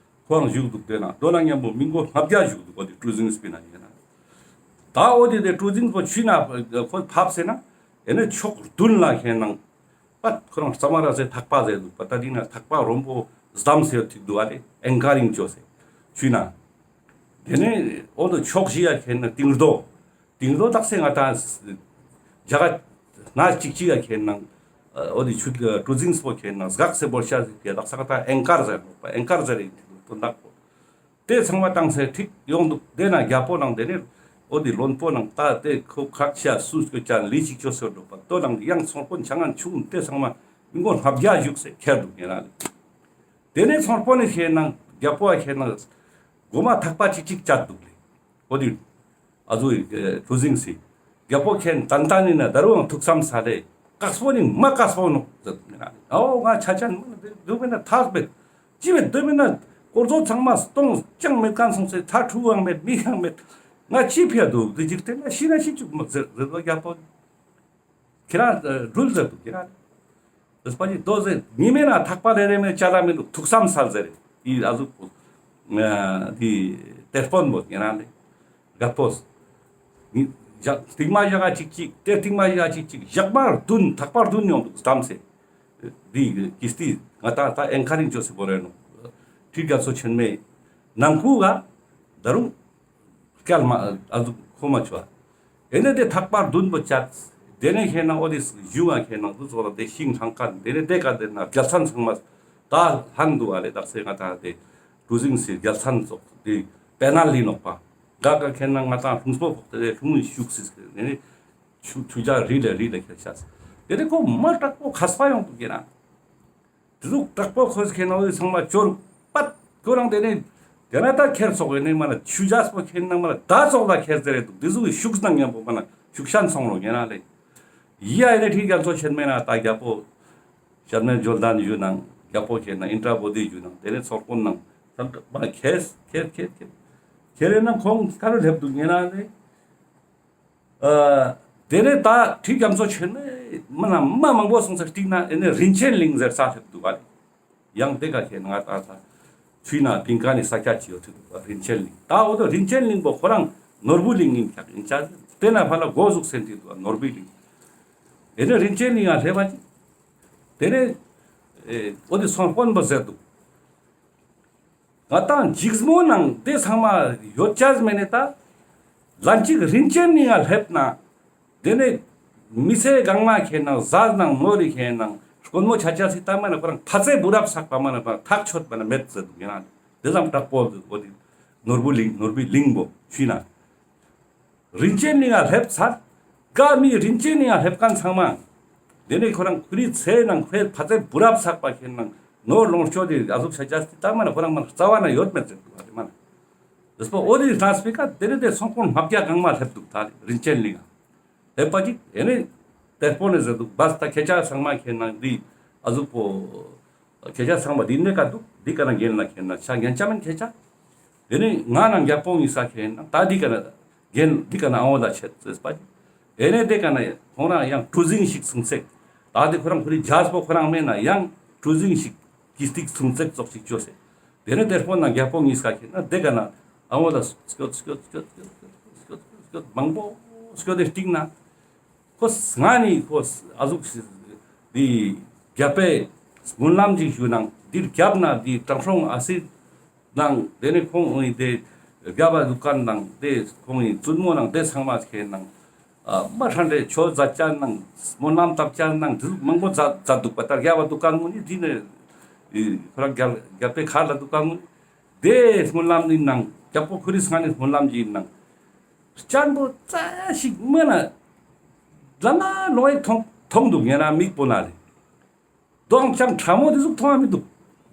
ཁོ་རང་བཞུགས་འདུག་དེ་ན་དོ་ན་མཉམ་པོ་མི་མགོ་ལྔ་བརྒྱ་བཞུགས་འདུག་གོ་དེ་གྲུ་གཟིངས་སྤི་ན་ཡིན་ན། ད་འོ་དེ་དེ་གྲུ་གཟིངས་པོ་ཆུ་ན་ཁོ་ཕབ་སེ་ན་ཨེ་ནས་ཕྱོགས་བདུན་ལ་ཁེ་ནང་པ་ཁོ་རང་རྩ་མ་ར་ཟེ་ཐག་པ་ཟེ་འདུག་པ་ད་དེ་ན་ཐག་པ་རོམ་པོ་བསྡམས་སེ་ཐིག་འདུག་ཨ་རེ་ཨེང་ཀ་རིང་བཅོས་སེ་ཆུ་ན། དེ་ནས་འོ་དོ་ཕྱོགས་བཞི་ཡ་ཁེ་ན་ཏིང་རྡོ། ཏིང་རྡོ་བཏགས་སེ་ང་ད་རྒྱ་ག་ན་གཅིག་གཅིག་ཡ་ཁེ་ནང་ འོ་དེ་ཆུ་གྲུ་གཟིངས་པོ་ཁེན་ན་སྒག་སེ་བོར་ཤ་ཟིག་དེ་དག་ས་ཀ་ད་ཨེང་ཀར་ཟེར་ནོག་པ། ཨེང་ཀར་ཟེར་ཡིན་དུ་དོན་དག་པོ། དེ་ཚང་མ་བཏང་སེ་ཁྲིད་ཡོང་འདུག། དེ་ན་རྒྱལ་པོ་ནང་དེ་ནས་འོ་དེ་བློན་པོ་ནང་ད་དེ་ཁོ་ཁག་ཤ་སུ་སྐྱོ་ཅན་ལི་ཅིག་ཅོ་སེ་འགྲོ་པ་དོ་ནང་ཡང་ཚོང་དཔོན་ཆ་ངན་ཆུང་དེ་ཚང་མ་མི་མགོ་ལྔ་བརྒྱ་བཞུགས་སེ་ཁྱེར་འདུག་ཡིན་ར་ལེ། དེ་ནས་ཚོང་དཔོན་ནི་ཁེན་ན་རྒྱལ་པོ་ཁེན་ན་གོ་མ་ཐག་པ་ཅིག་ཅིག་བཅད་འདུག་ལེ། འོ་དེ་ཨ་ཟུ་ཡི་གྲུ་གཟིངས་སི་རྒྱལ་པོ་ཁེན་ཏན་ཏན་ཡིན་ན་ད་རུང་ཐུགས་བསམ་ས་ལེ། དཀགས་པོ་ནི་མ་དཀགས་པོ་ནོག་ཟེར་འདུག་ཡིན་ར་ལེ། འོ་ང་ཆ་ཅན་མ་ན་དེ་འདུག་མེད་ན་ཐག་མེད། ཅི་མེད་དེ་མེད་ན་དཀོར་མཛོད་ཚང་མ་སྟོང་ཅང་མེད་མཁན་སོང་སེ་ཐ་ཕྲུ་གུའང་མེད་མི་ཡང་མེད། ང་ཅི་ཕིའ་འདུག་དེ་ཅིག་བལྟས་ན་ཤི་ན་ཤི་བཅུག་མ་ཟེར་ཟེར་བ་རྒྱལ་པོ། ཁྱེད་རང་འགྲུལ་ཟེར་འདུག་ཁྱེད་རང་། དེ་སྤ་ཅི་དོ་ཟེར་ཉི་མེད་ན་ཐག་པ་རེ་རེ་མེད་ཅ་ལ་མི་འདུག་ཐུགས་བསམ་སལ་ཟེར། ཨི་ཨ་ཟུག་པོ། དེ་དེ་དཔོན་པོ་ཁྱེད་རང་ལེ། རྒད་པོས། ནི་ཞག་སྟིང་མ་ཞག་གཅིག་གཅིག་དེ་སྟིང་མ་ཞག་གཅིག་གཅིག་ཞག་མ་བདུན་ཐག་པ་བདུན་ཡོང་འདུག་བསྡམས་སེ། དེ་ཀིས་ཏི་ང་ད་ད་ཨེང་ཁ་རིང་ཅོ་སེ་བོར་རེ་ནོ། ཁྲི་རྒྱ་མཚོ་ཆེན་མོའི་ནང་ཁུག་ག་ད་རུང་སྐྱལ་མ་ཨ་ཟུག་ཁོ་མ་ཆོ། ཨེ་ནེ་དེ་ཐག་པ་བདུན་པོ་བཅད། དེ་ནས་ཁེན་ན་འོ་དེ་གཞུང་ང་ཁེན་ན་འདུ་ཚོགས་ལ་དེ་ཤིང་ལྷང་ཁན་དེ་ནས་དེ་ཀ་དེ་ན་རྒྱལ་མཚན་ཚང་མ་ད་ལྷང་འདུག་ཨ་ལེ། དག་ས་ང་ད་དེ་གྲུ་གཟིངས་སི་རྒྱལ་མཚན་ཚོགས་དེ་པེ་ནལ་ལི་ནོག་པ། ག་ག་ཁེན་ན་ང་ད་ལྷུང་སྤོ་ཕོག་དེ་ལྷུང་ཤུགས་སི་དེ་ནས་ཆུ་ཆུ་ཇ་རི་ལ་རི་ལ་ཁྱེར་ཤ་ཟེར། དེ་ནས་ཁོ་མ་དྲག་པོ་མཁས་པ་ཡོང་འདུག་ཡིན་ན། དེ་ཟུག་དྲག་པོ་ཁོས་ཁེན་ན་འོ་དེ་ཚང་མ་ཅོར་པད་ཁོ་རང་དེ་ནས་དེ་ན་ད་ཁྱེར་སོག་ཡོད་ནས་མ་ན་ཆུ་ཇ་སྤོ་ཁེན་ན་མ་ན་ད་ཙོགས་ལ་ཁྱེར་ཟེར་རེ་འདུག། དེ་ཟུག་གི་ཤུགས་ནང་ཉམ་པོ་མ་ན་ཤུགས་ཤན་སོང་རོགས་ཡིན་ན་ལེ། ཡ་ཨེ་ནེ་ཁྲི་རྒྱ་མཚོ་ཆེན་མོའི་ན་ད་རྒྱལ་པོ་ཞབས་ནས་འབྱོར་ལྡན་ཞུ་ནང་རྒྱལ་པོ་ཁེན་ན་ཨིན་དྲ་བོ་དྷི་ཞུ་ནང་དེ་ནས་ཚོགས་དཔོན་ནང་ཚང་མ་ཁྱེར་ཁྱེར་ཁྱེར་ཁྱེར་ཁྱེར་ན་ཁོང་ཁ་རུ་སླེབས་འདུག་ཡིན་ན་ལེ། ཨ། དེ་ནས་ད་ཁྲི་རྒྱ་མཚོ་ཆེན་མོ་མ་ན་མ་མང་པོ་སོང་ས་སྟིང་ན་ཨེ་ནེ་རིན་ཆེན་གླིང་ཟེར་ས་སླེབས་འདུག་ག་ལེ། ཡང་དེ་ཀ་ཁེན་ང་ད་ད་ཆུའི་ན་པིང་ཀ་ནི་ས་ཆ་ཅིག་ཡོད་དུ་འདུག་ག་རིན་ཆེན་གླིང་། ད་འོ་དོ་རིན་ཆེན་གླིང་པོ་ཁོ་རང་ནོར་བུ་གླིང་ཡིན་ཀྱག་ཡིན་ཆ་དེ་ན་ཕ་ལ་འགོ་ཟུག་སེན་ཏི་འདུག་ག་ནོར་བུ་གླིང་། ཨེ་ནེ་རིན་ཆེན་གླིང་ང་སླེབས་པ་ཅིག་དེ་ནས་ཨེ་འོ་དེ་ཚོང་དཔོན་པོ་ཟེར་འདུག། ང་ཏང་འཇིགས་མོ་ནང་དེ་ཚང་མ་ཡོད་ཅས་མེད་ནས་ད། ལན་གཅིག་རིན་ཆེན་གླིང་ང་སླེབས་ན། དེ་ནས་མི་ཚེ་གང་མ་ཁེན་ན་ཟས་ནང་ནོར་རི་ཁེན་ན་དཀོན་མོ་ཆ་ཆ་སི་ད་མ་ན་ཁོ་རང་ཕ་ཚེ་བུ་རབས་བསགས་པ་མ་ན་ཁོ་རང་ཐག་ཆོད་པ་ན་མེད་ཟེར་འདུག་ཡིན་ན། དེ་ཙམ་དྲག་པོ་འོ་དེ་ནོར་བུ་གླིང་ནོར་བུའི་གླིང་པོ་ཆུའི་ན། རིན་ཆེན་གླིང་ང་སླེབས་ཚར། ག་མི་རིན་ཆེན་གླིང་ང་སླེབས་མཁན་ཚང་མ། དེ་ནས་ཁོ་རང་ཁོ་རི་ཚེ་ནང་ཁོའི་ཕ་ཚེ་བུ་རབས་བསགས་པ་ཁེན་ན་ནོར་ལོངས་སྤྱོད་དེ་ཨ་ཟུག་ཆ་ཆ་སྟེ་ད་མ་ན་ཁོ་རང་མ་ན་རྩ་བ་ན་ཡོད་མེད་ཟེར་འདུག་ཨ་དེ་མ་ན། དེ་སྤོ་འོ་དེ་ལྷག་སྤེ་ཀ་དེ་ནས་དེ་ཚོང་དཔོན་ལྔ་བརྒྱ་གང་མ་སླེབས་འདུག་ད་རིན་ཆེན་གླིང་ང་། སླེབས་པ་ཅིག་ཨེ་ནེ་དེ་སྤོ་ནས་ཟེར་འདུག་བས་ད་ཁྱེད་ཅག་ཚང་མ་ཁེན་ན་འདི་ཨ་ཟུག་པོ། ཁྱེད་ཅག་ཚང་མ་འདི་ནས་ཀ་འདུག་འདི་ཀ་ན་རྒན་ལ་ཁེན་ན་ཆ་རྒན་ཆ་མེན་ཁྱེད་ཅག། དེ་ནས་ང་ནང་རྒྱལ་པོ་ངི་ས་ཁེན་ན་ད་འདི་ཀ་ན་རྒན་འདི་ཀ་ན་ཨ་འོ་ལ་ཆེད་ཟེར་པ་ཅིག། ཨེ་ནེ་དེ་ཀ་ན་ཁོང་རང་ཡང་གྲུ་གཟིངས་ཤིག་སུང་ཚེག། ད་དེ་ཁོ་རང་ཁོ་རི་རྒྱལ་པོ་ཁོ་རང་མེད་ན་ཡང་གྲུ་གཟིངས་ཤིག་གི་སྟིག་སུང་ཚེག་ཙོགས་ཤིག་བཅོས་སེ། དེ་ནས་དེ་སྤོ་ན་རྒྱལ་པོ་ངི་ས་ཁེན་ན་དེ་ཀ་ན་ཨ་འོ་ལ་སྐྱོད་སྐྱོད་སྐྱོད་མང་པོ་སྐྱོད་དེ་སྟིང་ན། ཁོ་ང་ནི་ཁོ་ཨ་ཟུག་འདི་རྒྱལ་པོའི་སྨོན་ལམ་ཅིག་ཞུ་ནང་འདིར་རྒྱབ་ན་འདི་དྲང་སྲོང་ཨ་སི་ནང་དེ་ནས་ཁོང་ངི་དེ་རྒྱབ་པ་འདུག་མཁན་ནང་དེ་ཁོང་ངི་བཙུན་མོ་ནང་དེ་ཚང་མ་ཁེན་ནང་ཨ་མ་ཧྲན་རེ་ཆོས་མཛད་ཅན་ནང་སྨོན་ལམ་བཏབ་ཅན་ནང་འདི་ཟུག་མང་པོ་མཛད་མཛད་འདུག་པ། ད་རྒྱབ་པ་འདུག་མཁན་ངུ་ནི་འདི་ནས་ཁོ་རང་རྒྱལ་རྒྱལ་པོའི་མཁར་ལ་འདུག་མཁན་ངུ་ནི་དེ་སྨོན་ལམ་ནི་ནང་རྒྱལ་པོ་ཁོ་རི་སྔ་ནས་སྨོན་ལམ་གྱི་ནང་སྤྱང་པོ་ཙ་ཞིག་མ་ན་ལ་ན་ལོ་ཡི་མཐོང་མཐོང་འདུག་ཡིན་ན་མིག་པོ་ན་ལེ། གདོང་ཅང་ཕྲ་མོ་དེ་ཟུག་མཐོང་བ་མི་འདུག།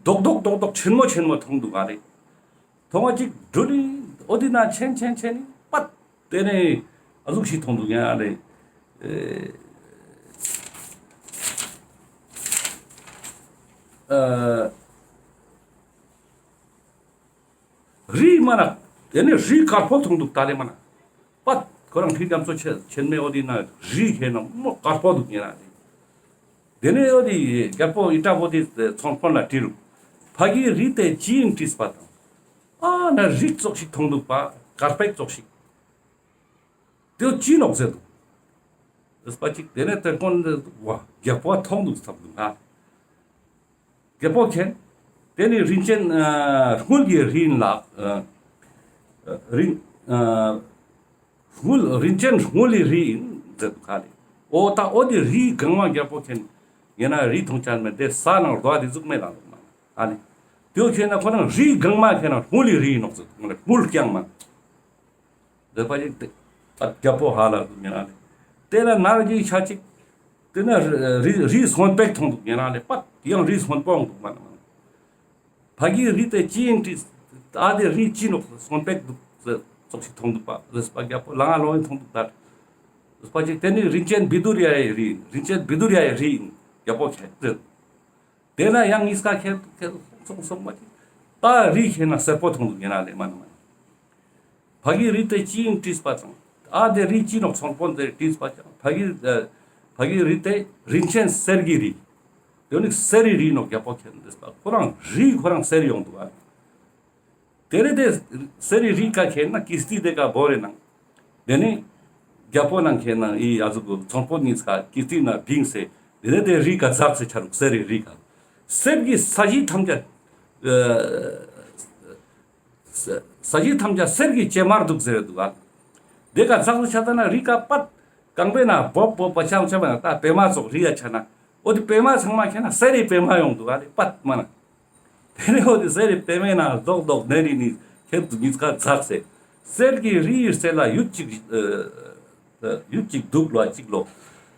རྡོག་རྡོག་རྡོག་རྡོག་ཆེན་མོ་ཆེན་མོ་མཐོང་འདུག་ག་ལེ། མཐོང་བ་ཅིག་འགྲུལ་ལི་འོ་དེ་ན་ཆེན་ཆེན་ཆེན་ནི་པད་དེ་ནས་ཨ་ཟུག་ཞིག་མཐོང་འདུག་ཡིན་ན་ལེ། ཨེ། ཨ། རི་མ་ན། དེ་ནས་རི་དཀར་པོ་མཐོང་འདུག་ད་ལེ་མ་ན། པད་ཁོ་རང་ཁྲི་རྒྱ་མཚོ་ཆེ་ཆེན་མོའི་འོ་དེ་ན་རི་ཁེན་ན་མོ་དཀར་པོ་འདུག་ཡིན་ན་དེ། དེ་ནས་འོ་དེ་རྒྱལ་པོ་ཨི་ཏྲ་བོ་དྷི་ཚོང་དཔོན་ལ་དྲིས་རུ། ཕ་གི་རི་དེ་ཅི་ཡིན་དྲིས་པ་དང་། ཨ་ན་རི་ཙོགས་ཤིག་མཐོང་འདུག་པ་དཀར་པོ་ཙོགས་ཤིག། དེ་ཅི་ནོག་ཟེར་འདུག། ཟེར་པ་ཅིག་དེ་ནས་དེ་ཀོན་དེ་བ་རྒྱལ་པོ་མཐོང་འདུག་ཟེར་འདུག་ཨ། རྒྱལ་པོ་མཁྱེན། དེ་ནི་རིན་ཆེན་ཨ་དངུལ་གྱི་རི་ཡིན་ལགས། ཨ་རིན་ཨ་དངུལ་རིན་ཆེན་དངུལ་གྱི་རི་ཡིན་ཟེར་འདུག་ག་ལེ། འོ་ད་འོ་དེ་རི་གང་བ་རྒྱལ་པོ་མཁྱེན། ཡིན་ན་རི་མཐོང་ཆ་མེད་དེ་ས་ནང་རྡོ་དེ་ཟུག་མེད་ལ་འདུག་མ། ཨ་ནི་དེའོ་ཁྱེད་ན་ཁོ་རང་རི་གང་མ་ཁྱེད་ན་དངུལ་ལི་རི་ནོག་ཟེར་དངུལ་རྐྱང་མ། འདོད་པ་ཅིག་དེ་ཨ་རྒྱལ་པོ་ཧ་ལ་འདུག་ཡིན་ན་ལེ། དེ་ལ་ནར་གྱི་ཆ་ཅིག་དེ་ན་རི་རི་རི་སྔོན་པོ་མཐོང་འདུག་ཡིན་ན་ལེ། པད་ཡང་རི་སྔོན་པོ་འདུག་མ་ན་མ། ཕ་གི་རི་དེ་ཅི་ཡིན་དྲིས། ཨ་དེ་རི་ཅི་ནོག་སྔོན་པོ་འདུག་ཟེར་ཙོགས་ཤིག་མཐོང་འདུག་པ་ཟེར་པ་རྒྱལ་པོ་ལ་ང་ལོང་ཡིན་མཐོང་འདུག་ད་ཟེར་པ་ཅིག་དེ་ནི་རིན་ཆེན་བཻ་ཌཱུརྱ་ཡི་རི་ཡིན། རིན་ཆེན་བཻ་ཌཱུརྱ་ཡི་རི་ཡིན་རྒྱལ་པོ་ཁྱེད་ཟེར། དེ་ན་ཡང་གཉིས་ཀ་ཁྱེད་ཁྱེད་སོང་སོང་མ་ཅིག་ད་རི་ཁྱེད་ན་སེར་པོ་མཐོང་འདུག་ཡིན་ན་ལེ་མ་ན་མ། ཕ་གི་རི་དེ་ཅི་ཡིན་དྲིས་པ་དང་། ཨ་དེ་རི་ཅི་ནོག་ཚོང་དཔོན་དེ་དྲིས་པ་ཅང་ཕ་གི་ཨ་ཕ་གི་རི་དེ་རིན་ཆེན་གསེར་གྱི་རི། དེ་ནི་གསེར་རི་རི་ནོག་རྒྱལ་པོ་ཁྱེད་འདྲིས་པ་ཁོ་རང་རི་ཁོ་རང་གསེར་ཡོང་འདུག་ཨ། དེ་རེ་དེ་གསེར་རི་རི་ཀ་ཁྱེད་ན་ཀིས་ཏི་དེ་ཀ་བོ་རེ་ནང་། དེ་ནི་རྒྱལ་པོ་ནང་ཁྱེད་ན་ཨི་ཨ་ཟུག་གི་ཚོང་དཔོན་གཉིས་ཀ་ཀིས་ཏི་ན་བིངས་སེ་དེ་ནི་དེ་རི་ཀ་འཛགས་སེ་ཆ་རུག་གསེར་རི་རི་ཀ། གསེར་གྱི་ས་གཞི་ཐམས་ཅད་ཨ། ས་ས་གཞི་ཐམས་ཅད་གསེར་གྱི་ཅེ་མར་འདུག་ཟེར་འདུག་ཨ། དེ་ཀ་ཚགས་སུ་ཆ་ད་ན་རི་ཀ་པད་རྐང་པའི་ན་བོབ་བོབ་པ་ཆམ་ཆམ་ན་ད་པད་མ་ཙོགས་རི་ཡ་ཆ་ན་འོ་དེ་པད་མ་ཚང་མ་ཁྱེད་ན་གསེར་རི་པད་མ་ཡོང་འདུག་ཨ་རེ་པད་མ་ན། དེ་ནས་འོ་དེ་གསེར་རི་པད་མའི་ན་རྡོག་རྡོག་ནེ་རི་ནི་ཁྱེད་དུ་གཉིས་ཀ་འཛགས་སེ་གསེར་གྱི་རི་ཡི་རྩེ་ལ་ཡུད་ཅིག་ཨ། ཡུད་ཅིག་འདུག་ལོ་ཅིག་ལོ།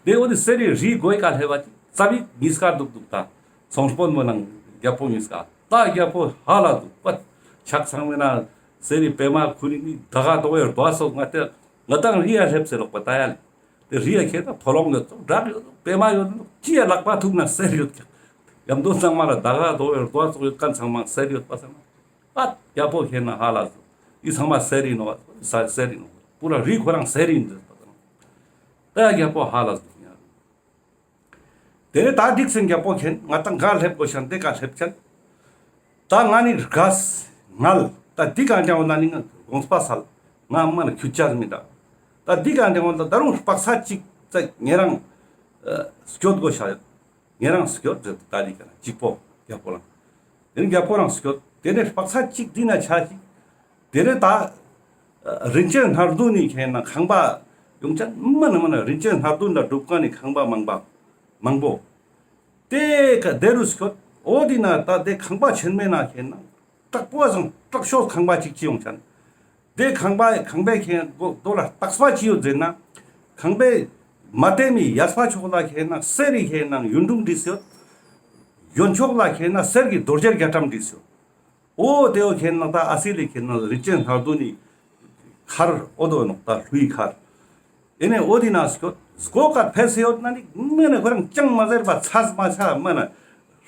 དེ་འོ་དེ་གསེར་རི་རི་གོའི་ཀ་ལྷེ་བ་ཅིག་ཙ་པིག་གཉིས་ཀ་འདུག་འདུག་ད། ཚོང་དཔོན་མོ་ནང་རྒྱལ་པོ་གཉིས་ཀ་ད་རྒྱལ་པོ་ཧ་ལ་འདུག་པ། ཆག་ཚང་མེ་ན་གསེར་རི་པད་མ་ཁུ་རི་ནི་ད་ག་དོ་བའི་རྡོ་སོགས་ང་ཏེ་ང་དང་རི་ཡ་ལྷེབ་སེ་ལོག་པ་ད་ཡ་ལེ། དེ་རི་ཡ་ཁྱེད་ད་ཕོ་ལོང་ཡོད་ཙོག་བྲག་ཡོད་ཙོག་པད་མ་ཡོད་ཙོག་ཅི་ཡ་ལག་པ་ཐུག་ན་གསེར་ཡོད་ཀྱག་ཡམ་དོ་ཚང་མ་ལ་ད་ག་དོ་བའི་རྡོ་སོགས་ཡོད་ཀ་ཚང་མ་གསེར་ཡོད་པ་ཚང་མ། ཨ་རྒྱལ་པོ་ཁྱེད་ན་ཧ་ལ་ཟུག་ཡི་ཚང་མ་གསེར་ཡིན་ནོག་ས་གསེར་ཡིན་ནོག་པུ་ར་རི་ཁོ་རང་གསེར་ཡིན་ཟེར་པ་དང་། ད་ཡ་རྒྱལ་པོ་ཧ་ལ་ཟུག་ཡ། དེ་ནས་ད་འགྲིག་སེ་རྒྱལ་པོ་ཁྱེད་ང་དང་ག་ལྷེབ་དགོས་ཤ་འདི་ག་ལྷེབ་ཅན། ད་ང་ནི་རྒས་ངལ་ད་འདི་ག་འདྲ་བོ་ན་ནི་ང་དགོངས་པ་སལ་ང་མ་ན་ཁྱུ་ཅར་མི་འདྲ། ད་འདི་ག་འདྲ་བོ་ད་ད་རུང་དཔག་ས་གཅིག་ཙ་ཉེ་རང་སྐྱོད་དགོས་ཤ་ཡོད། ཉེ་རང་སྐྱོད་ཟེར་ཏེ་ད་རི་ཀ་ན་གཅིག་པོ་རྒྱལ་པོ་རང་། དེ་ནི་རྒྱལ་པོ་རང་སྐྱོད་དེ་ནས་དཔག་ས་གཅིག་འདི་ན་ཆ་གཅིག་དེ་ནས་ད་རིན་ཆེན་སྣར་བདུན་ནི་ཁྱེད་ན་ཁང་པ་ཡོང་ཅན་མ་ན་མ་ན་རིན་ཆེན་སྣར་བདུན་ལ་སྒྲུབ་ཁན་ནི་ཁང་པ་མང་པ་མང་པོ། དེ་ཀ་དེ་རུ་སྐྱོད་འོ་དེ་ན་ད་དེ་ཁང་པ་ཆེན་མེ་ན་ཁྱེད་ན་དྲག་པོ་བཟང་དྲག་ཤོས་ཁང་པ་གཅིག་ཅི་ཡོང་ཅན། དེ་ཁང་པ་ཁང་པའི་ཁེ་གོ་དོ་ལ་རྟགས་པ་ཅི་ཡོད་ཟེར་ན། ཁང་པའི་མ་བལྟས་མི་ཡར་ཕྱོགས་ལ་ཁེ་ན་གསེར་རི་ཁེ་ན་ཡུན་དུང་བྲིས་ཡོད། གཡོན་ཕྱོགས་ལ་ཁེ་ན་གསེར་གྱི་རྡོ་རྗེ་རྒྱ་གྲམ་བྲིས་ཡོད། འོ་དེ་བོ་ཁེ་ན་ད་ཨ་སི་ལི་ཁེ་ན་རིན་ཆེན་སྣར་བདུན་ནི་མཁར་འོ་དོ་ནོག་ད་ལྷུའི་མཁར། ཨེ་ནས་འོ་དེ་ན་སྐྱོད་སྒོ་ཀ་ཕེ་སེ་ཡོད་ན་ནི་མེ་ནས་ཁོ་རང་ཅང་མ་ཟེར་བ་ཚ་མ་ཚ་མ་ན་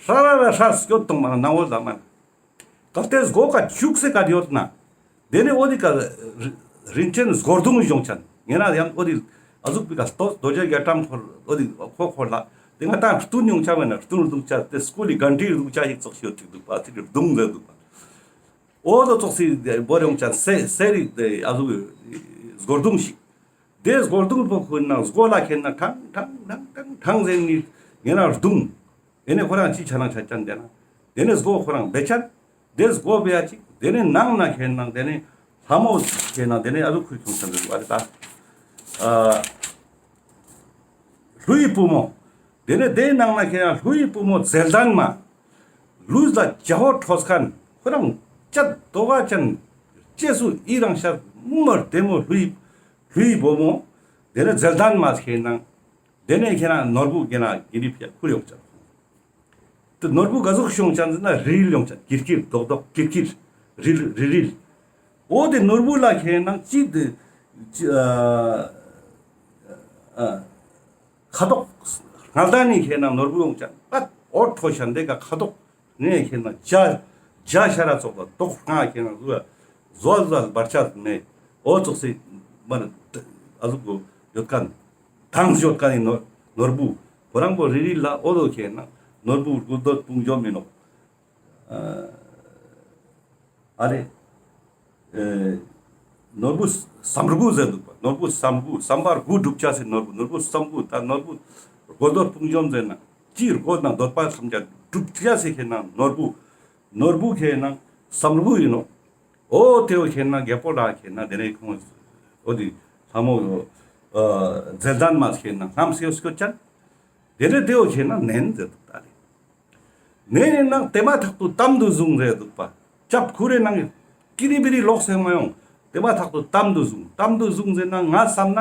ཧྲ་ར་ར་ཧྲ་སྐྱོད་གཏོང་མ་ན་ནང་འོ་ལ་མ་ན། གལ་ཏེ་སྒོ་ཀ་བཅུག་སེ་ཀ་ཡོད་ན། དེ་ནས་འོ་དེ་ཀ་རིན་ཆེན་སྒོར་དུང་ཡོང་ཅན། ངེ་ན་ཡང་འོ་དེ་ཨ་ཟུག་པི་ཀ་ལྟོས་རྡོ་རྗེ་རྒྱ་གྲམ་འཁོར་འོ་དེ་ཁོ་འཁོར་ལ། དེ་ང་ཏང་རྟུན་ཡོང་ཆ་བས་ན་རྟུན་རྡུང་ཆ་དེ་སྐུ་ལི་གན་ཊི་རྡུང་ཆ་ཞིག་ཙོགས་ཤིག་ཡོད་ཅིག་འདུག་པ་དེ་གི་རྡུང་ཟེར་འདུག་པ། འོ་དོ་ཙོགས་སི་བོར་ཡོང་ཅན་སེ་སེ་རི་དེ་ཨ་ཟུག་སྒོར་དུང་ཞིག་དེ་སྒོར་དུང་པོ་ཁོ་ན་སྒོ་ལ་ཁེ་ན་ཐང་ཐང་ཐང་ཐང་ཐང་ཟེར་ནི་ངེ་ན་རྡུང་། དེ་ནས་ཁོ་རང་ཅི་ཆ་ན་ཆ་ཅན་དེ་ན། དེ་ནས་སྒོ་ཁོ་རང་བེ་ཆ། དེ་སྒོ་བེ་ཡ་ཅིག་དེ་ནས་ནང་ན་ཁེ་ན་དེ་ནས་ལྷ་མོ་ཁེ་ན་དེ་ནས་ཨ་རུ་ཁུར་ཁྱོང་ཆ་འདུག་ཨ་རེ་ད། ཨ་ལྷུའི་བུ་མོ། དེ་ནས་དེའི་ནང་ན་ཁེ་ན་ལྷུའི་བུ་མོ་མཛེས་ལྡན་མ། ལུས་ལ་ཇ་ཧོ་ཁྲོས་ཁན་ཁོ་རང་ཅད་དོ་ག་ཅན། ཅེས་སུ་ཨི་རང་ཤར་མུ་མར་དེ་མོ་ལྷུའི་ལྷུའི་བུ་མོ། དེ་ནས་མཛེས་ལྡན་མ་ཁེ་ན། དེ་ནས་ཁྱེད་རང་ནོར་བུ་ཁྱེད་རང་གི་རི་ཕི་ཁུར་ཡོང་ཅན། དེ་ནོར་བུ་ག་ཟུག་ཤོང་ཅན་ཟེར་ན་རིལ་ཡོང་ཅན་ཀིར་ཀིར་རྡོག་རྡོག་ཀིར་ཀིར་རིལ་རིལ་རིལ། འོ་དེ་ནོར་བུ་ལ་ཁྱེད་རང་ཅི་དེ་ཅི་ཨ་ཨ་ཁ་དོག་ངལ་དང་ནི་ཁྱེད་རང་ནོར་བུ་ཡོང་ཅན་པད་འོ་ཁྲོ་ཤན་དེ་ག་ཁ་དོག་ངས་ཁྱེད་ན་ཇ་ཇ་ཤ་ར་ཙོགས་ལ་དོག་ང་ཁྱེད་ན་ཟུ་ཟོ་ཟ་བར་ཆད་མེད། འོ་ཙོགས་སི་མ་ན་ཨ་ཟུག་གོ་ཡོད་ཁན་དང་ཡོད་ཁན་ནི་ནོར་ནོར་བུ་ཁོ་རང་པོ་རི་རི་ལ་འོ་དོ་ཁྱེད་ན་ནོར་བུ་དགུ་འདོད་དཔུང་འཇོམས་མིན་ནོག་ཨ་རེ། ཨེ་ནོར་བུ་སམ་བུ་ཟེར་འདུག་པ། ནོར་བུ་སམ་བུ་སམ་བར་དགུ་སྒྲུབ་བྱ་སེ་ནོར་བུ་ནོར་བུ་སམ་བུ་ད་ནོར་བུ་དགུ་འདོད་དཔུང་འཇོམས་ཟེར་ན་ཅི་དགོས་ན་འདོད་པ་ཐམས་ཅད་སྒྲུབ་བྱ་སེ་ཁེ་ན་ནོར་བུ་ནོར་བུ་ཁེ་ན་སམ་བུ་ཡིན་ནོ། འོ་དེ་བོ་ཁེ་ན་རྒྱལ་པོ་ལ་ཁེ་ན་དེ་ནས་ཁོང་འོ་དེ་ལྷ་མོ་མཛེས་ལྡན་མ་ཁེ་ན་ལྷམ་སེ་སྐྱོད་ཅན། དེ་རེ་དེའོ་ཁེ་ན་ནན་ཟེར་དུག་ད་ལེ། ནན་ནི་ནང་དེ་མ་ཐག་ཏུ་དམ་དུ་བཟུང་ཟེར་དུག་པ། ཅབ་ཁུ་རེ་ནང་ཀི་རི་བི་རི་ལོག་སེ་མ་ཡོང་། དེ་མ་ཐག་ཏུ་དམ་དུ་བཟུང་། དམ་དུ་བཟུང་ཟེར་ན་ང་བསམ་ན་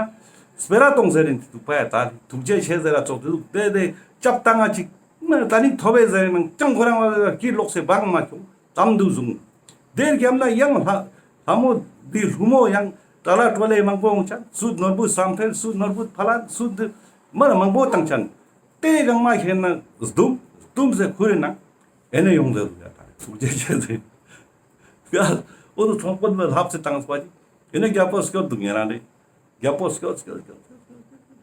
སྤེ་ར་གཏོང་ཟེར་རིན་དུག་པ་ཡ། ད་ཐུགས་རྗེ་ཆེ་ཟེར་ར་ཙོགས་དེ་དུག་དེ་དེ་ཅབ་ཏང་ང་ཅིག་ན་ད་ནི་ཐོབ་བེ་ཟེར་ནང་ཅང་ཁོ་རང་ང་ཀི་ལོག་སེ་བང་མ་ཁྱོང་། དམ་དུ་བཟུང་། དེར་རྒྱབ་ན་ཡང་ལྷ་ལྷ་མོ་འདི་ལྷུ་མོ་ཡང་ཏྲ་ལ་ཏྲོ་ལེ་མང་པོ་ཡོང་ཅན། སུད་ནོར་བུ་བསམ་འཕེལ། སུད་ནོར་བུ་ཕ་ལ། སུད་འདི་མ་ན་མང་པོ་བཏང་ཅན། དེ་གང་མ་ཁེ་ན་སྡུམ་སྡུམ་ཟེར་ཁུ་རེ་ན་ཨེ་ནེ་ཡོང་ཟེར་རུ་ཡ། ད་ཐུགས་རྗེ་ཆེ་ཟེར་ཡ། འོ་དུ་ཚོང་དཔོན་ལ་ལྷབ་སེ་བཏང་སྤ་ཅིག་ཨེ་ནེ་རྒྱལ་པོ་སྐྱོད་དུག་ཉེ་རང་རེ། རྒྱལ་པོ་སྐྱོད་སྐྱོད་སྐྱོད་སྐྱོད།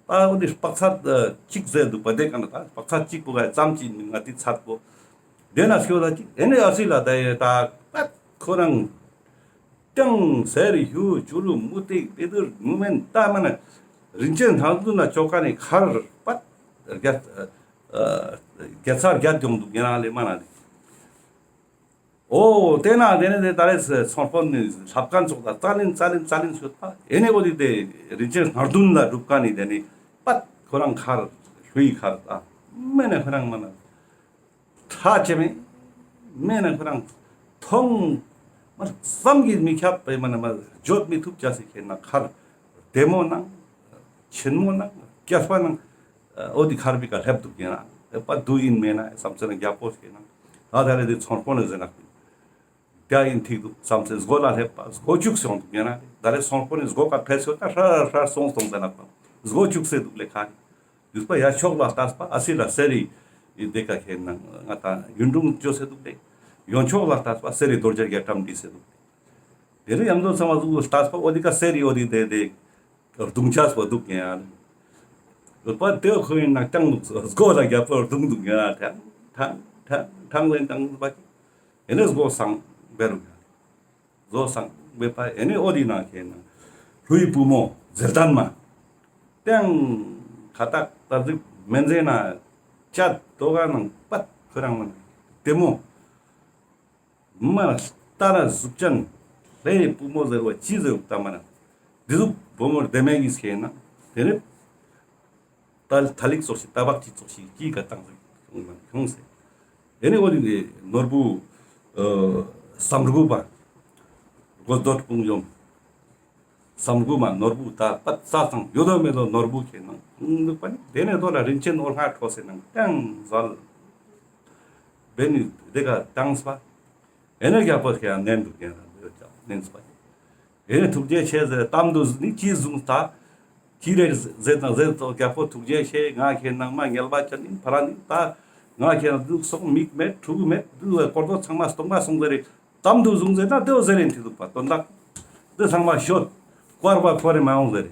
ད་འོ་དེ་དཔག་ཚད་ཅིག་ཟེར་དུག་པ། དེ་ག་ན་ད་དཔག་ཚད་ཅིག་པོ་ག་ཙམ་ཅིག་མིན་ང་དེ་ཚད་པོ། དེ་ན་སྐྱོད་ད་ཅིག་ཨེ་ནེ་ཨ་སི་ལ་ད་ཡེ་ད་པད་ཁོ་རང་ཀྱང་ཟེར་ཡུ་ཅུ་རུ་མུ་ཏིག་པེ་དུར་ངུ་མེན་ད་མ་ན་རིན་ཆེན་སྣ་བདུན་ན་ཅོ་ཀ་ནི་མཁར་པད་རྒྱ་རྒྱ་ཚ་རྒྱ་སྐྱོང་དུག་ཉེ་རང་ལེ་མ་ན་ལེ། འོ་དེ་ན་དེ་ནེ་དེ་ད་རེས་ཚོང་དཔོན་ནི་ལྷབ་མཁན་ཚོགས་ད་ཙ་ལིན་ཙ་ལིན་ཙ་ལིན་ཤོད་པ། ཨེ་ནེ་འོ་དེ་དེ་རིན་ཆེན་སྣ་བདུན་ལ་གྲུབ་མཁན་ནི་དེ་ནི་པད་ཁོ་རང་མཁར་ལྷུའི་མཁར་ད་མེ་ནེ་ཁོ་རང་མ་ན་ཁྲ་ཆེ་མེ་མེ་ནེ་ཁོ་རང་མཐོང་མ་བསམ་གྱིས་མི་ཁྱབ་པའི་མ་ན་མ་བརྗོད་མི་ཐུབ་ཅེས་སི་ཁེ་ན་མཁར་བདེ་མོ་ནང་ཆེན་མོ་ནང་རྒྱས་པ་ནང་། འོ་དེ་མཁར་བི་ཀ་ལྷེབ་དུག་ཉེ་རང་ཨེ་པ་དུ་ཡིན་མེ་ན་བསམ་ཚེ་ན་རྒྱལ་པོ་ཁེ་ན་ད་ད་རེ་དེ་ཚོང་དཔོན་ནི་ཟེར་ན་དེ་ཡིན་ཐིག་དུག་བསམ་ཚེ་སྒོ་ལ་ལྷེབ་པ་སྒོ་ཅུག་སོང་དུག་ཉེ་རང་ད་རེ་ཚོང་དཔོན་ནི་སྒོ་ཀ་ཕེ་སོ་ད་ཧྲ་ཧྲ་སོང་སོང་ཟེར་ན་པ་སྒོ་ཅུག་སེ་དུག་ལེ་ཁ་ནི་དུས་པ་ཡ་ཕྱོགས་ལ་ལྟས་པ་ཨ་སི་ལ་སེ་རི་ཡི་དེ་ཀ་ཁེ་ན་ང་ད་ཡུན་དྲུང་ཅོ་སེ་དུག་ལེ་ཡོན་ཕྱོགས་ལ་ལྟས་པ་སེ་རི་རྡོ་རྗེ་རྒྱ་གྲམ་འདི་སེ་དུག་ལེ། དེ་རུ་ཡང་དོ་ཚང་མ་ཟུག་ལྟས་པ་འོ་དེ་ཀ་སེ་རི་འོ་དེ་དེ་དེ་རྡུང་ཆས་པ་དུག་ཉེ་ཡ། ལོ་པ་དེ་ཁོ་ཡིན་ན་ཀྱང་དུག་སྒོ་ལ་རྒྱལ་པོ་རྡུང་དུག་ཉེ་ཡ། ཐང་ཐང་ཐང་ཐང་ལེན་ཏང་པ་ཅིག་ཨེ་ནེ་སྒོ་སང་བེ་རུ་ཡ། སྒོ་སང་བེ་པ་ཨེ་ནེ་འོ་དེ་ན་ཁེ་ན་ལྷུའི་བུ་མོ་ཟེར་ཏན་མ་ཏེང་ཁ་ཏག་ཏ་ཟིག་མེན་ཟེ་ན་ཅད་དོ་ག་ནང་པད་ཁོ་རང་མ་ན་དེ་མོ། མ་ལྟ་ན་གཟུགས་ཅན་ལྷའི་བུ་མོ་ཟེར་བ་ཅི་ཟེར་བ་ལྟ་མ་ན། འདི་ཟུག་བུ་མོ་བདེ་མེད་ཀྱི་ཤེས་ན་དེ་ནི་ད་ཐ་ལིག་ཙོགས་ཤིག་ཏ་བག་ཅིག་ཙོགས་ཤིག་གི་ཀ་བཏང་ཟིག་ཁྱོང་ན་ཁྱོང་ཟེར། དེ་ནི་འོ་དེ་ནི་ནོར་བུ་ཨ་སམ་རྒུ་པ་གོ་དོད་སྤུངས་ཡོམ། སམ་རྒུ་མ་ནོར་བུ་ད་པད་ས་སང་ཡོད་དོ་མེད་དོ་ནོར་བུ་ཁེ་ནང་འདུག་པ་ནི་དེ་ནས་དོ་ལ་རིན་ཆེན་ཨོ་ལྔ་འཕྲོ་སེ་ནང་ཏང་ཟལ་བེ་ནི་དེ་ཀ་ཏང་སྤ་ཨེ་ནེ་རྒྱལ་པོ་ཁེ་ཡང་ནན་འདུག་ཡང་ནན་སྤ་ནན་སྤ་ཨེ་ནེ་ཐུགས་རྗེ་ཆེ་ཟེར་གཏམ་དུ་ནི་ཅི་བཟུང་ད་ཁྱི་རེ་ཟེར་དང་ཟེར་དོ་རྒྱལ་པོ་ཐུགས་རྗེ་ཆེ་ང་ཁེ་ནང་མ་ངལ་བ་ཅན་ཡིན་ཕ་ར་ནི་ད་ང་ཁེ་ནང་འདུག་སོང་མིག་མེད་ཕྲུ་གུ་མེད་འདུག་སྐོར་དོ་ཚང་མ་སྟོང་པ་སོང་ཟེར་རེ། གཏམ་དུ་བཟུང་ཟེར་ན་དེའོ་ཟེར་ཡིན་ཐི་འདུག་པ་དོན་དག་འདི་ཚང་མ་ཤོད། བཀར་བ་ཁོ་རེ་མ་ཡོང་ཟེར་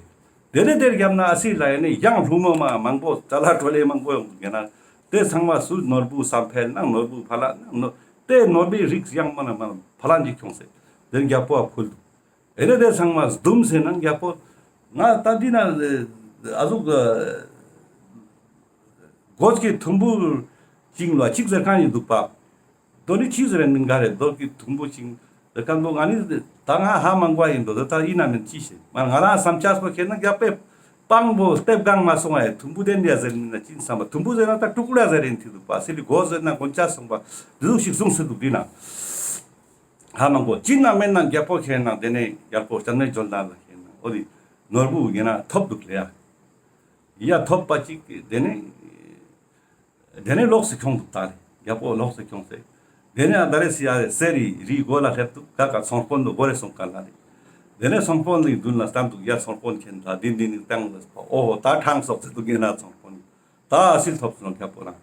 རེ། དེ་ནས་དེར་རྒྱབ་ན་ཨ་སི་ལ་ཡ་ནི་ཡང་ལྷུ་མོ་མ་མང་པོ་ཙ་ལ་ཀྲོ་ལེ་མང་པོ་ཡོང་འདུག་ཡིན་ན། དེ་ཚང་མ་སུ་ནོར་བུ་བསམ་འཕེལ་ན་ནོར་བུ་ཕ་ལ་ན་ནོ་དེ་ནོར་བུའི་རིགས་ཡང་མ་ན་མ་ཕ་ལ་འཇིག་ཁྱོང་ཟེར། དེར་རྒྱལ་པོ་ཨ་ཕུལ་འདུག་དེ་ནས་དེ་ཚང་མ་སྡུམ་ཟེར་ན་རྒྱལ་པོ་ང་ད་འདི་ན་ཨ་ཟུག་སྒོས་ཀྱི་དུམ་བུ་ཅིག་ལ་ཅིག་ཟེར་མཁན་ཡིན་འདུག་པ། དོ་ནི་ཅི་ཟེར་མིན་ག་རེ་སྒོས་ཀྱི་དུམ་བུ་ཅིག་ཟེར་མཁན་པོ་ང་ནི་ད་ང་ཧ་མ་གོ་ཡིན་འདུག་ད་ཡིན་ན་མིན་ཅི་ཤེས་མ་ང་རང་བསམ་ཆགས་པོ་ཁྱེར་ན་རྒྱབ་པའི་པང་པོ་སྟེབས་གང་མ་སོང་ཨེ་དུམ་བུ་དེ་འདྲ་ཟེར་མིན་ན་ཅི་བསམ་པ་དུམ་བུ་ཟེར་ན་ད་ཀྲུ་ཀུ་ར་ཟེར་ཡིན་ཐི་འདུག་པ་སི་ལི་སྒོ་ཟེར་ན་གོན་ཆ་སོང་པ་འདི་ཟུག་ཞིག་གསུངས་སེ་འདུག་འདི་ན། ཧ་མ་གོ་ཅི་ན་མེད་ན་རྒྱལ་པོ་ཁྱེར་ན་དེ་ནས་རྒྱལ་པོ་སྤྱན་མའི་ཇོ་ལྡན་ལ་ཁྱེར་ན་འོ་དེ་ནོར་བུ་ཡིན་ན་ཐོབ་འདུག་ལེ་ཡ། ཡ་ཐོབ་པ་ཅིག་དེ་ནས་དེ་ནས་ལོགས་སུ་ཁྱོང་འདུག་ད་རེ་རྒྱལ་པོ་ལོགས་སུ་ཁྱོང་སེ། དེ་ནས་ཨ་ད་རེ་སི་ཡ་སེ་རི་རི་སྒོ་ལ་སླེབས་འདུག་ག་ག་ཚོང་དཔོན་དུ་སྒོ་རེ་སོང་ག་ལ་རེ། དེ་ནས་ཚོང་དཔོན་ལི་མདུན་ལ་བསྟན་འདུག་ཡ་ཚོང་དཔོན་ཁྱེར་ད་འདི་འདི་ནི་བཏང་ལ་ཨོ་ད་ཁྲང་སོགས་སེ་འདུག་ཡིན་ན་ཚོང་དཔོན་ད་ཨ་སིལ་ཐོབ་སོང་རྒྱལ་པོ་རང་།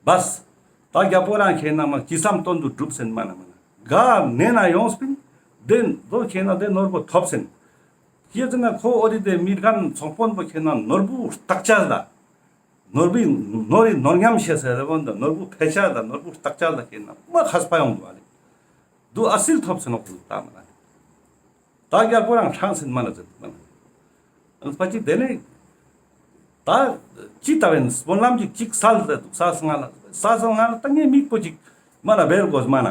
བས། ད་རྒྱལ་པོ་རང་ཁྱེད་ནང་མ་ཅི་བསམ་དོན་དུ་འགྲུབ་སེན་མ་ན་མ་ན། ག་ནེ་ན་ཡོངས་པིན། དེ་དོ་ཁྱེད་ན་དེ་ནོར་བུ་ཐོབ་སེན། ཁྱེད་ན་ཁོ་འོ་དེ་དེ་མི་རྒན་ཚོང་དཔོན་པོ་ཁྱེད་ན་ནོར་བུ་བརྟག་དཔྱད་ལ། ནོར་བུའི་ནོར་རི་ནོར་ཉམས་ཤེས་ཟེར་རེ་བོ་འདི་ནོར་བུ་ཕལ་ཆེར་ལ་ནོར་བུ་བརྟག་དཔྱད་ལ་ཁྱེད་ན་མ་ཁས་པ་ཡོང་འདུག་ཨ་ལེ། དུ་ཨ་སིལ་ཐོབ་སེན་ནོག་དུ་ད་མ་ན། ད་རྒྱལ་པོ་རང་ཁྲང་སེན་མ་ན་ཟེར་མ་ན། ཨང་སྤ་ཅིག་དེ་ནས་ད་ཅི་ལྟ་བའི་སྨོན་ལམ་ཅིག་ཅིག་སལ་ཟེར་འདུག་སལ་སང་ང་ལ་སལ་སང་ང་ལ་ད་ངའི་མིག་པོ་ཅིག་མ་ན་བེར་དགོས་མ་ན།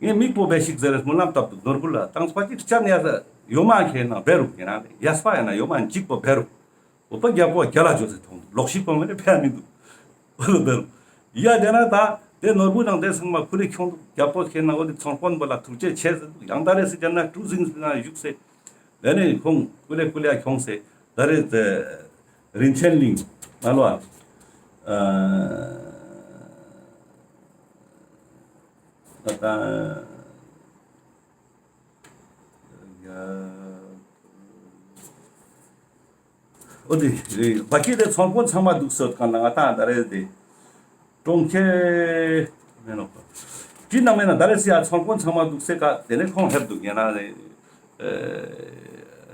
ངའི་མིག་པོ་བེ་ཤིག་ཟེར་སྨོན་ལམ་བཏབ་འདུག་ནོར་བུ་ལ་ཏང་སྤ་ཅིག་སྤྱན་ཡ་ཡོ་མ་ཁྱེད་ན་བེ་རུག་ཡིན་ན་ཡ་སྤ་ཡ་ན་ཡོ་མ་ཅིག་པོ་བེ་རུག་འོ་པ་རྒྱལ་པོ་རྒྱལ་ལ་འཇོག་ཟེར་མཐོང་འདུག་ལོག་ཤིག་པོ་མེད་ནས་ཕེ་མི་འདུག་ཡ་དེ་ན་ད་དེ་ནོར་བུ་ནང་དེ་ཚང་མ་ཁུ་ལེ་ཁྱོང་འདུག། རྒྱལ་པོ་ཁྱེད་ན་འོ་དེ་ཚོང་དཔོན་པོ་ལ་ཐུགས་རྗེ་ཆེ་ཟེར་འདུག། ཡང་ད་རེ་སི་ཅན་ན་གྲུ་གཟིངས་ན་བཞུགས་སེ། དེ་ནས་ཁོང་ཀུ་ལེ་ཀུ་ལེ་ཁྱོངས་སེ་ད་རེས་རིན་ཆེན་གླིང་ང་ལོ་ཨ་ད་འོ་དེ་བ་ཀི་དེ་ཚོང་དཔོན་ཚང་མ་འདུག་སོད་གང་ལ་ང་ད་ད་རེས་དེ། གྲོང་ཁྱེར་མེ་ནོག་པ། ཅི་ན་མེ་ན་ད་རེ་སི་ཡ་ཚོང་དཔོན་ཚང་མ་འདུག་སེ་ཀ་དེ་ནས་ཁོང་ལྷེབ་འདུག་ཡ་ན་རེ།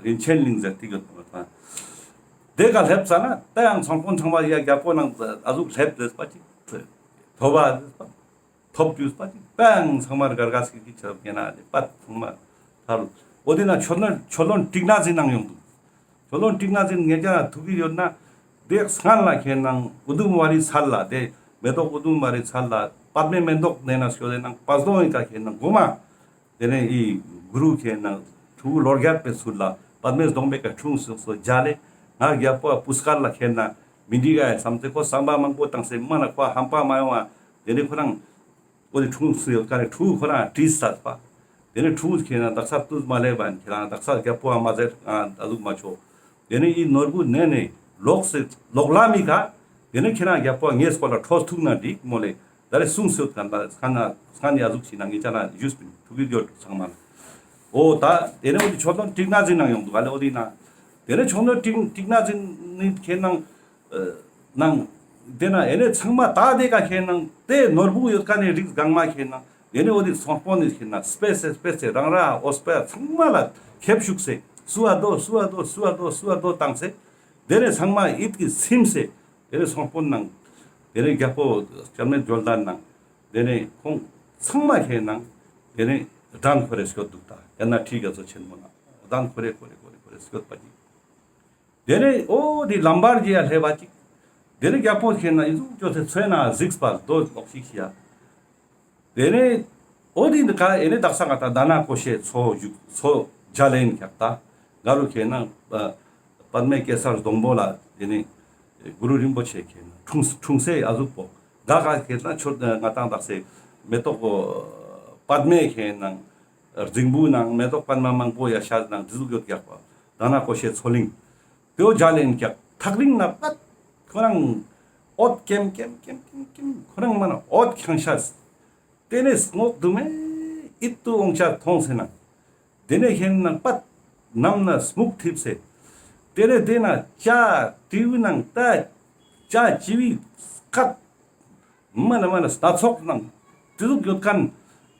རིན་ཆེན་གླིང་ཟེར་ཏེ་ཡོད་པ་དང་། དེ་ཀ་ལྷེབ་ས་ན་ད་ཡང་ཚོང་དཔོན་ཚང་མ་ཡ་རྒྱལ་པོ་ནང་ཨ་ཟུག་ལྷེབ་ཟེར་པ་ཅིག་ཐོབ་པ་ཟེར་པ་ཐོབ་ཡོད་པ་ཅིག་པའང་ཚང་མར་གར་ག་སི་ཀི་ཆ་ཡ་ན་རེ་པ་ཚང་མ་ཐར། འོ་དེ་ན་ཆོ་ལོན་ཆོ་ལོན་ཏིག་ན་ཟིན་ནང་ཡོང་འདུག། ཆོ་ལོན་ཏིག་ན་ཟིན་ངེད་ཅག་ཐུག་གི་ཡོད་ན། དེ་སྔན་ལ་ཁེན་ན་ཨུ་དུམ་ཝ་རི་ཚལ་ལ་དེ་མེ་ཏོག་ཨུ་དུམ་ཝ་རི་ཚལ་ལ་པདྨའི་མེ་ཏོག་ནེ་ན་སྐྱོ་དེ་ནང་པ་སྡོང་ཡི་ཀ་ཁེན་ན་གོ་མ། དེ་ནས་ཨི་གུ་རུ་ཁེན་ན་ཕྲུ་གུ་ལོ་བརྒྱད་པའི་ཚུལ་ལ་པདྨའི་སྡོང་པོའི་ཀ་འཁྲུངས་སོ་སོ་མཇལ་ལེ། ང་རྒྱལ་པོ་བ་པུས་ཀར་ལ་ཁེན་ན་མི་འགྲིག་ག་བསམ་སྟེ་ཁོ་བསམ་པ་མང་པོ་བཏང་སེ་མ་ན་ཁོ་ཧམ་པ་མ་ཡོང་བ་དེ་ནས་ཁོ་རང་། འོ་དེ་འཁྲུངས་སུ་ཡོད་ཀ་ནས་ཕྲུ་གུ་ཁོ་རང་བྲིས་ཚར་པ། དེ་ནས་ཕྲུ་གུ་ཁེན་ན་དག་ས་ཏུས་མ་ལེབ་པ་ཁེན་ན་དག་ས་རྒྱལ་པོ་ཨ་མ་ཟེར་ཨ་ལུག་མ་ཆོག། དེ་ནས་ཨི་ནོར་བུ་ནེ་ནས་ལོག་སེ་ལོག་ལ་མི་ཁ། དེ་ནས་ཁེན་ན་རྒྱལ་པོ་ངའི་སྐོར་ལ་ཁྲོ་ཐུག་ན་འགྲིག་མོ་ལེ། ད་རེ་གསུངས་སོད་ཁན་ད་སྐ་ན་སྐ་ནི་ཨ་ཟུག་ཞིག་ན་ངེད་ཅག་ན་ཞུས་པིན་ཐུག་གི་ཡོད་ཚང་མ་ལ། འོ་ད་དེ་ནས་འོ་དེ་ཆོ་ལོན་ཏིག་ན་ཟིན་ན་ཡོང་འདུག་ག་ལེ། འོ་དེ་ན་དེ་ནས་ཆོ་ལོན་ཏིག་ཏིག་ན་ཟིན་ནི་ཁེན་ན། ནང་། དེ་ན་ཨེ་ནས་ཚང་མ་ད་དེ་ཀ་ཁེན་ན་དེ་ནོར་བུ་ཡོད་ཀ་ནས་རིགས་གང་མ་ཁེན་ན་དེ་ནས་འོ་དེ་ཚོང་དཔོན་ནས་ཁེན་ན་སྤེ་སེ་སྤེ་སེ་རང་ར་འོ་སྤེ་ཚང་མ་ལ་ཁེབ་ཤུགས་སེ་སུ་ཨ་དོ་སུ་ཨ་དོ་སུ་ཨ་དོ་སུ་ཨ་དོ་བཏང་སེ་དེ་ནས་ཚང་མ་ཡིད་ཀྱི་སིམ་སེ་དེ་ནས་ཚོང་དཔོན་ནང་དེ་ནས་རྒྱལ་པོ་སྐྱབས་གནས་འབྱོར་ལྡན་ནང་དེ་ནས་ཁོང་ཚང་མ་ཁེན་ན་དེ་ནས་གདན་ཁོ་རེ་སྐྱོད་འདུག་ད་ཡང་ན་ཁྲི་རྒྱ་མཚོ་ཆེན་མོ་ནང་གདན་ཁོ་རེ་ཁོ་རེ་ཁོ་རེ་ཁོ་རེ་སྐྱོད་པ་ཅིག། དེ་ནས་འོ་དེ་ལམ་བར་གྱི་ཡ་ལྷེ་བ་ཅིག། དེ་ནས་རྒྱལ་པོ་ཁེན་ན་ཨི་ཟུག་ཅོ་ཚེ་ཚོས་ན་གཟིགས་པ་རྡོ་ལོག་ཤིག་ཤི་ཡ། དེ་ནས་འོ་དེ་འདི་ཀ་ཨེ་ནས་དག་ས་ང་ད་ད་ན་ཀོ་ཤེ་མཚོ་བཞུགས་མཚོ་མཇལ་ལེན་ཁྱག་ད། ག་རུ་ཁེན་ན་པདྨའི་གེ་སར་སྡོང་པོ་ལ་དེ་ནས་གུ་རུ་རིན་པོ་ཆེ་ཁེན་ན་འཁྲུངས་འཁྲུངས་སེ་ཨ་ཟུག་པོ་ག་ག་ཁེན་ན་ཆོ་ང་དང་དག་སེ་མེ་ཏོག་པདྨའི་ཁེན་ན། རྫིང་བུ་ནང་མེ་ཏོག་པདྨ་མང་པོ་ཡ་ཤ་ནང་འདི་ཟུག་ཡོད་ཀྱག་པ། ད་ན་ཀོ་ཤེ་མཚོ་གླིང་། དེའོ་མཇལ་ལེན་ཀྱག་ཐག་རིང་ན་པད་ཁོ་རང་འོད་ཀེམ་ཀེམ་ཀེམ་ཀེམ་ཀེམ་ཁོ་རང་མ་ན་འོད་ཁྱང་ཤ། དེ་ནས་སྔོག་དུ་མེ་ཡིད་དུ་འོང་ཤ་མཐོང་སེ་ན། དེ་ནས་ཁེན་ན་པད་ནམ་ན་སྨུག་ཐིབས་སེ། དེ་ནས་དེ་ན་ཅ་ཏི་བི་ནང་ད་ཅ་ཅི་བི་སྐད། མ་ན་མ་ན་སྣ་ཚོགས་ནང་དེ་ཟུག་ཡོད་ཁན་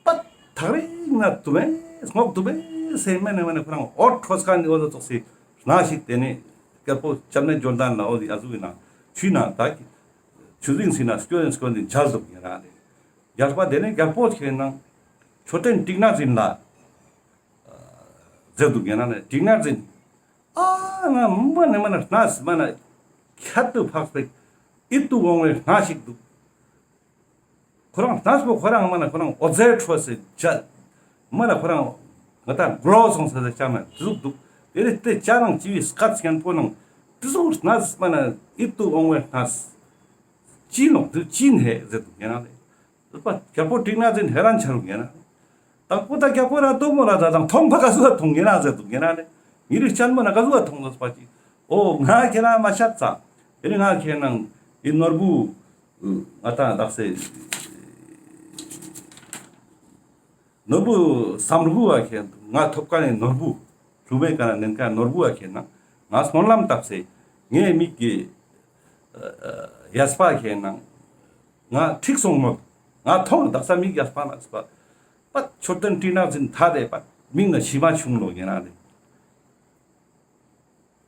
པད་ཐག་རིང་ན་དུ་མེ་སྔོག་དུ་མེ་སེ་མ་ན་མ་ན་ཁོ་རང་འོད་འཕྲོས་ཁན་འོ་ཟོ་ཙོགས་སེ་ན་ཞིག་དེ་ནས་རྒྱལ་པོ་སྐྱབས་གནས་འབྱོར་ལྡན་ལ་འོ་དེ་ཨ་ཟུག་ཡིན་ན་ཆུ་ན་ད་ཆུ་རིང་སི་ན་སྐྱོ་ཡིན་སྐྱོ་ཡིན་མཇལ་འདུག་ཡིན་ར་ནས་རྒྱལ་པོ་དེ་ནས་རྒྱལ་པོ་ཁེན་ན་མཆོད་རྟེན་ཏིག་ན་ཟིན་ལ། ཟེར་འདུག་ཡིན་ན་ནི་ཏིག་ན་ཟིན། ཨ་ང་མ་ནི་མ་ན་གནས་མ་ན་ཁྱད་དུ་འཕགས་པའི་ཡིད་དུ་འོང་བའི་གནས་ཤིག་འདུག། ཁོ་རང་གནས་པོ་ཁོ་རང་མ་ན་ཁོ་རང་འོད་ཟེར་འཕྲོས་སེ་ཅ། མ་ན་ཁོ་རང་ང་ད་གློ་སོང་ས་ཟེར་ཅ་མ་ཟུག་འདུག། དེ་རེ་དེ་ཅ་རང་ཅི་བའི་སྐད་སྙན་པོ་ནང་དེ་ཟུག་གནས་མ་ན་ཡིད་དུ་འོང་བའི་གནས། ཅི་ནོག་དེ་ཅི་ནི་ཧེ་ཟེར་འདུག་ཡིན་ན་ནི། རྒྱལ་པོ་ཏིག་ན་ཟིན་ཧེ་རན་ཆ་རུག་ཡིན་ན། དང་པོ་ད་རྒྱལ་པོ་ར་ལྟོ་མོ་ར་ད་དང་མཐོང་པ་ག་ཟུག་མཐོང་ཡིན་ན་ཟེར་འདུག་ཡིན་ན་ནི། ངེ་རིག་ཅན་མོ་ན་ག་ཟུག་མཐོང་ཟེར་པ་ཅིག། འོ་ང་ཁྱེད་རང་མ་ཤད་ཙ། དེ་ནི་ང་ཁྱེད་ནང་ཨི་ནོར་བུ། ང་ད་དག་སེ། ནོར་བུ་སམ་རུ་བ་ཁྱེད་ང་ཐོབ་ཀ་ནི་ནོར་བུ། ལྷུ་མེ་ཀ་ན་ནན་ཀ་ནོར་བུ་བ་ཁྱེད་ནང་ང་སྨོན་ལམ་བཏབ་སེ། ངའི་མིག་གི་ཡས་པ་ཁྱེད་ནང་། ང་འཁྲིག་སོང་མོད། ང་མཐོང་དག་ས་མིག་ཡས་པ་ན་སྤ། པད་མཆོད་རྟེན་ཏིག་ན་ཟིན་ཐ་དེ་པད་མིག་ན་མཆི་མ་ཆུང་ལོ་ཡིན་ན་ནི།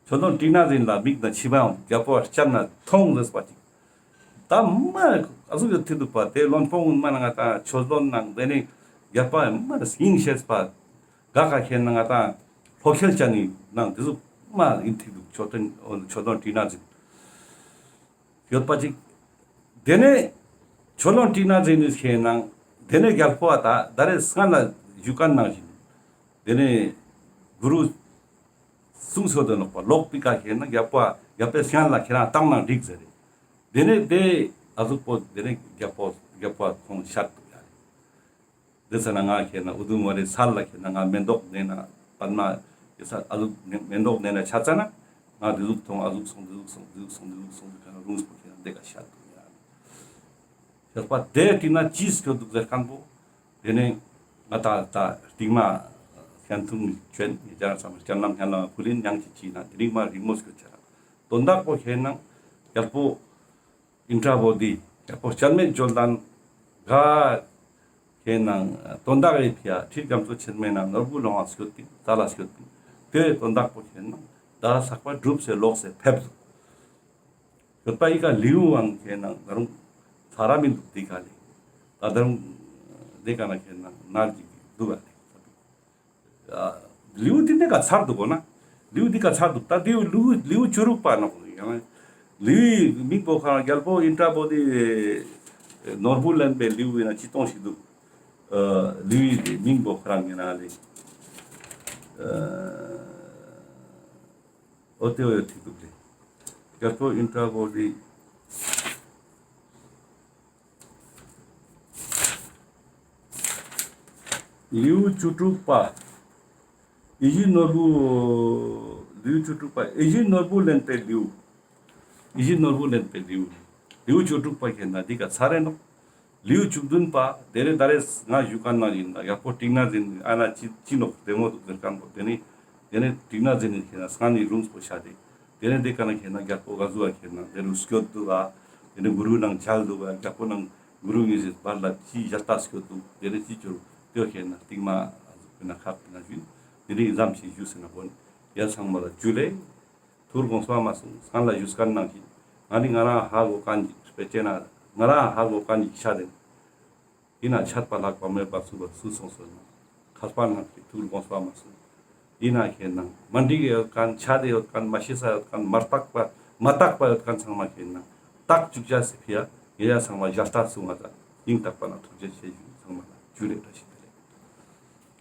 མཆོད་རྟེན་ཏིག་ན་ཟིན་ལ་མིག་ན་མཆི་མ་ཡོང་རྒྱལ་པོ་བ་སྤྱན་ན་མཐོང་ཟེར་པ་ཅིག། ད་མ་ཨ་ཟུག་ཡོད་ཐི་འདུག་པ་དེ་བློན་པོ་མ་ན་ང་ད་ཆོས་བློན་ནང་དེ་ནི་རྒྱལ་པོ་མ་ན་སྙིང་ཤེས་པ། ག་ག་ཁྱེད་ན་ང་ད་ལྷོ་ཁྱེད་ཅན་ནི་ནང་དེ་ཟུག་མ་ཡིན་ཐི་འདུག། མཆོད་རྟེན་མཆོད་རྟེན་ཏིག་ན་ཟིན། ཡོད་པ་ཅིག། དེ་ནས་མཆོད་རྟེན་ཏིག་ན་ཟིན་ནི་ཁྱེད་ནང་དེ་ནས་རྒྱལ་པོ་བ་ད་ད་རེས་སྔ་ལ་བཞུགས་ཁན་ནང་བཞིན། དེ་ནས་གུ་རུ་གསུངས་སོ་དོན་ལོག་པ་ལོག་པའི་ཀ་ཁྱེད་ན་རྒྱལ་པོ་བ་རྒྱལ་པོའི་སྙན་ལ་ཁྱེད་རང་བཏང་ན་འགྲིག་ཟེར་རེད། དེ་ནས་དེ་ ཨ་ཟུག་པོ་དེ་ནེ་རྒྱལ་པོ་རྒྱལ་པོ་ཁོང་ཤད་དུག་ཡ་ལེ། དེ་ཚེ་ན་ང་ཁེ་ན་ཨུ་དུམ་ཝ་རི་སལ་ལ་ཁེ་ན་ང་མེན་ཏོག་ནེ་ན་པདྨ་ཡེ་ས་ཨ་ཟུག་མེན་ཏོག་ནེ་ན་ཆ་ཙ་ན་ང་དེ་ཟུག་ཐོང་ཨ་ཟུག་སོང་དེ་ཟུག་སོང་དེ་ཟུག་སོང་དེ་ཟུག་སོང་དེ་ཟུག་སོང་དེ་ཁེ་ན་རུང་སྤོ་ཁེ་ན་དེ་ཀ་ཤད་དུག་ཡ་ལེ། ཤད་པ་དེ་ཏེ་ན་ཅི་སྐྱོད་དུག་ཟེར་ཁན་པོ་དེ་ནེ་ང་ད་ད་སྟིང་མ་ཁན་ཐུང་ཅོན་ཡེ་ཅང་སམ་སྐྱ་ནམ་ཁན་ལ་ཕུ་ལིན་ཉང་ཅི་ཅི་ན་དེ་རིང་མ་རིང་མོ་སྐྱོད་ཆ་ར་དོན་དག་པོ་ཁེ་ན་རྒྱལ་པོ་ཨིནྡྲ་བོ་དྷི་རྒྱལ་པོ་སྤྱན་མེད་འབྱོར་ལྡན་ག་ཁེ་ན་དོན་དག་ཡི་ཕི་ཡ་ཁྲིད་རྒྱ་མཚོ་ཆེན་མོའི་ནང་ནོར་བུ་ལོང་བ་སྐྱོད་པིན་ཙ་ལ་སྐྱོད་པིན་དེ་དོན་དག་པོ་ཁེ་ན་ད་ཟག་པ་སྒྲུབ་སེ་ལོག་སེ་ཕེབས་སོང་། ཡོད་པ་ཡི་ཀ་ལིའུ་ཝང་ཁེ་ན་ད་རུང་ཚར་མི་དུག་དེ་ཀ་ལེ། ད་ད་རུང་དེ་ཀ་ན་ཁེ་ན་ནར་ཅིག་དུག་ག་ལེ། ལིའུ་དེ་ནེ་ཀ་ཚར་དུག་གོ་ན། ལིའུ་དེ་ཀ་ཚར་དུག་ད་ལིའུ་ལིའུ་ལིའུ་བཅུ་དྲུག་པ་ན་གོ་ཡང་། ལིའུའི་མིང་པོ་ཁ་རྒྱལ་པོ་ཨིནྡྲ་བོ་དྷི་ནོར་བུ་ལེན་པའི་ལིའུ་ཡིན་ན་ཅི་གཏོང་ཞིག་དུག་ལིའུའི་མིང་པོ་ཁ་རང་ཡིན་ན་ལེ། འོ་དེ་འོ་ཡོད་ཐིག་དུག་ལེ། རྒྱལ་པོ་ཨིནྡྲ་བོ་དྷི། ལིའུ་བཅུ་དྲུག་པ། ཡིད་བཞིན་ནོར་བུ། ལིའུ་བཅུ་དྲུག་པ། ཡིད་བཞིན་ནོར་བུ་ལེན་པའི་ལིའུ། ཡིད་བཞིན་ནོར་བུ་ལེན་པའི་ལིའུ། ལིའུ་བཅུ་དྲུག་པ་ཁེ་ན་དེ་ཀ་ཚར་རེ་ནོག་ལིའུ་བཅུ་བདུན་པ། དེ་ནེ་ད་རེས་ང་ཞུ་ཁན་ནང་ཡིན་ན་ཡག་པོ་ཏིང་ན་ཟིན་ཨ་ན་ཅི་ཅི་ནོག་བདེ་མོ་དུག་ཟེར་ཁན་པོ་དེ་ནེ་དེ་ནེ་ཏིང་ན་ཟིན་ཁེ་ན་སྔ་ནི་རུང་སྤོ་ཤད་དེ། དེ་ནེ་དེ་ཀ་ན་ཁེ་ན་རྒྱལ་པོ་ག་ཟུག་ཁེ་ན་དེ་རུ་སྐྱོད་དུག་ག་དེ་ནེ་གུ་རུ་ནང་མཇལ་དུག་ག་རྒྱལ་པོ་ནང་གུ་རུ་ངེས་ཟེར་བར་ལ་ཅི་ཞལ་ལྟ་སྐྱོད་དུག་དེ་ནེ་ཅི་ཅོ་དེ་ཁེ་ན་སྟིང་མ་ཁ་ན་ཞུ་དེ་ནེ་ཙམ་ཞིག་ཞུས་ཟེར་ན་གོ་ནི་ཡ་ཚང་མ་ལ་ཇུ་ལེ། ཐུགས་དགོངས་སུ་མ་སོང་སང་ལ་ཞུས་ཁན་ནང་བཞིན་ང་ནི་ང་རང་ཧ་གོ་ཁན་ཅིག་སྤེ་ཆེ་ན་ང་རང་ཧ་གོ་ཁན་ཅིག་ཤད་དེ། ཡིན་ན་ཆད་པ་ལྷག་པ་མེད་པ་སུ་བ་སུ་སོང་སོང་ན་མཁས་པ་རྣམས་ཀྱི་ཐུགས་དགོངས་སུ་མ་སོང་། ཡིན་ན་ཁེ་ན་མ་འགྲིག་ཡོད་ཁན་ཆད་དེ་ཡོད་ཁན་མ་ཤེས་ས་ཡོད་ཁན་མ་བརྟག་པ་མ་བརྟག་པ་ཡོད་ཁན་ཚང་མ་ཁེ་ན་བརྟག་བཅུག་ཅེས་སི་ཕི་ཡ་ངེ་ཡ་ཚང་མ་ཞལ་ལྟ་སུ་ང་ད་སྙིང་ཐག་པ་ན་ཐུགས་རྗེ་ཆེ་ཞུ་ཚང་མ་ལ་ཇུ་ལེ་བཀྲ་ཤིས།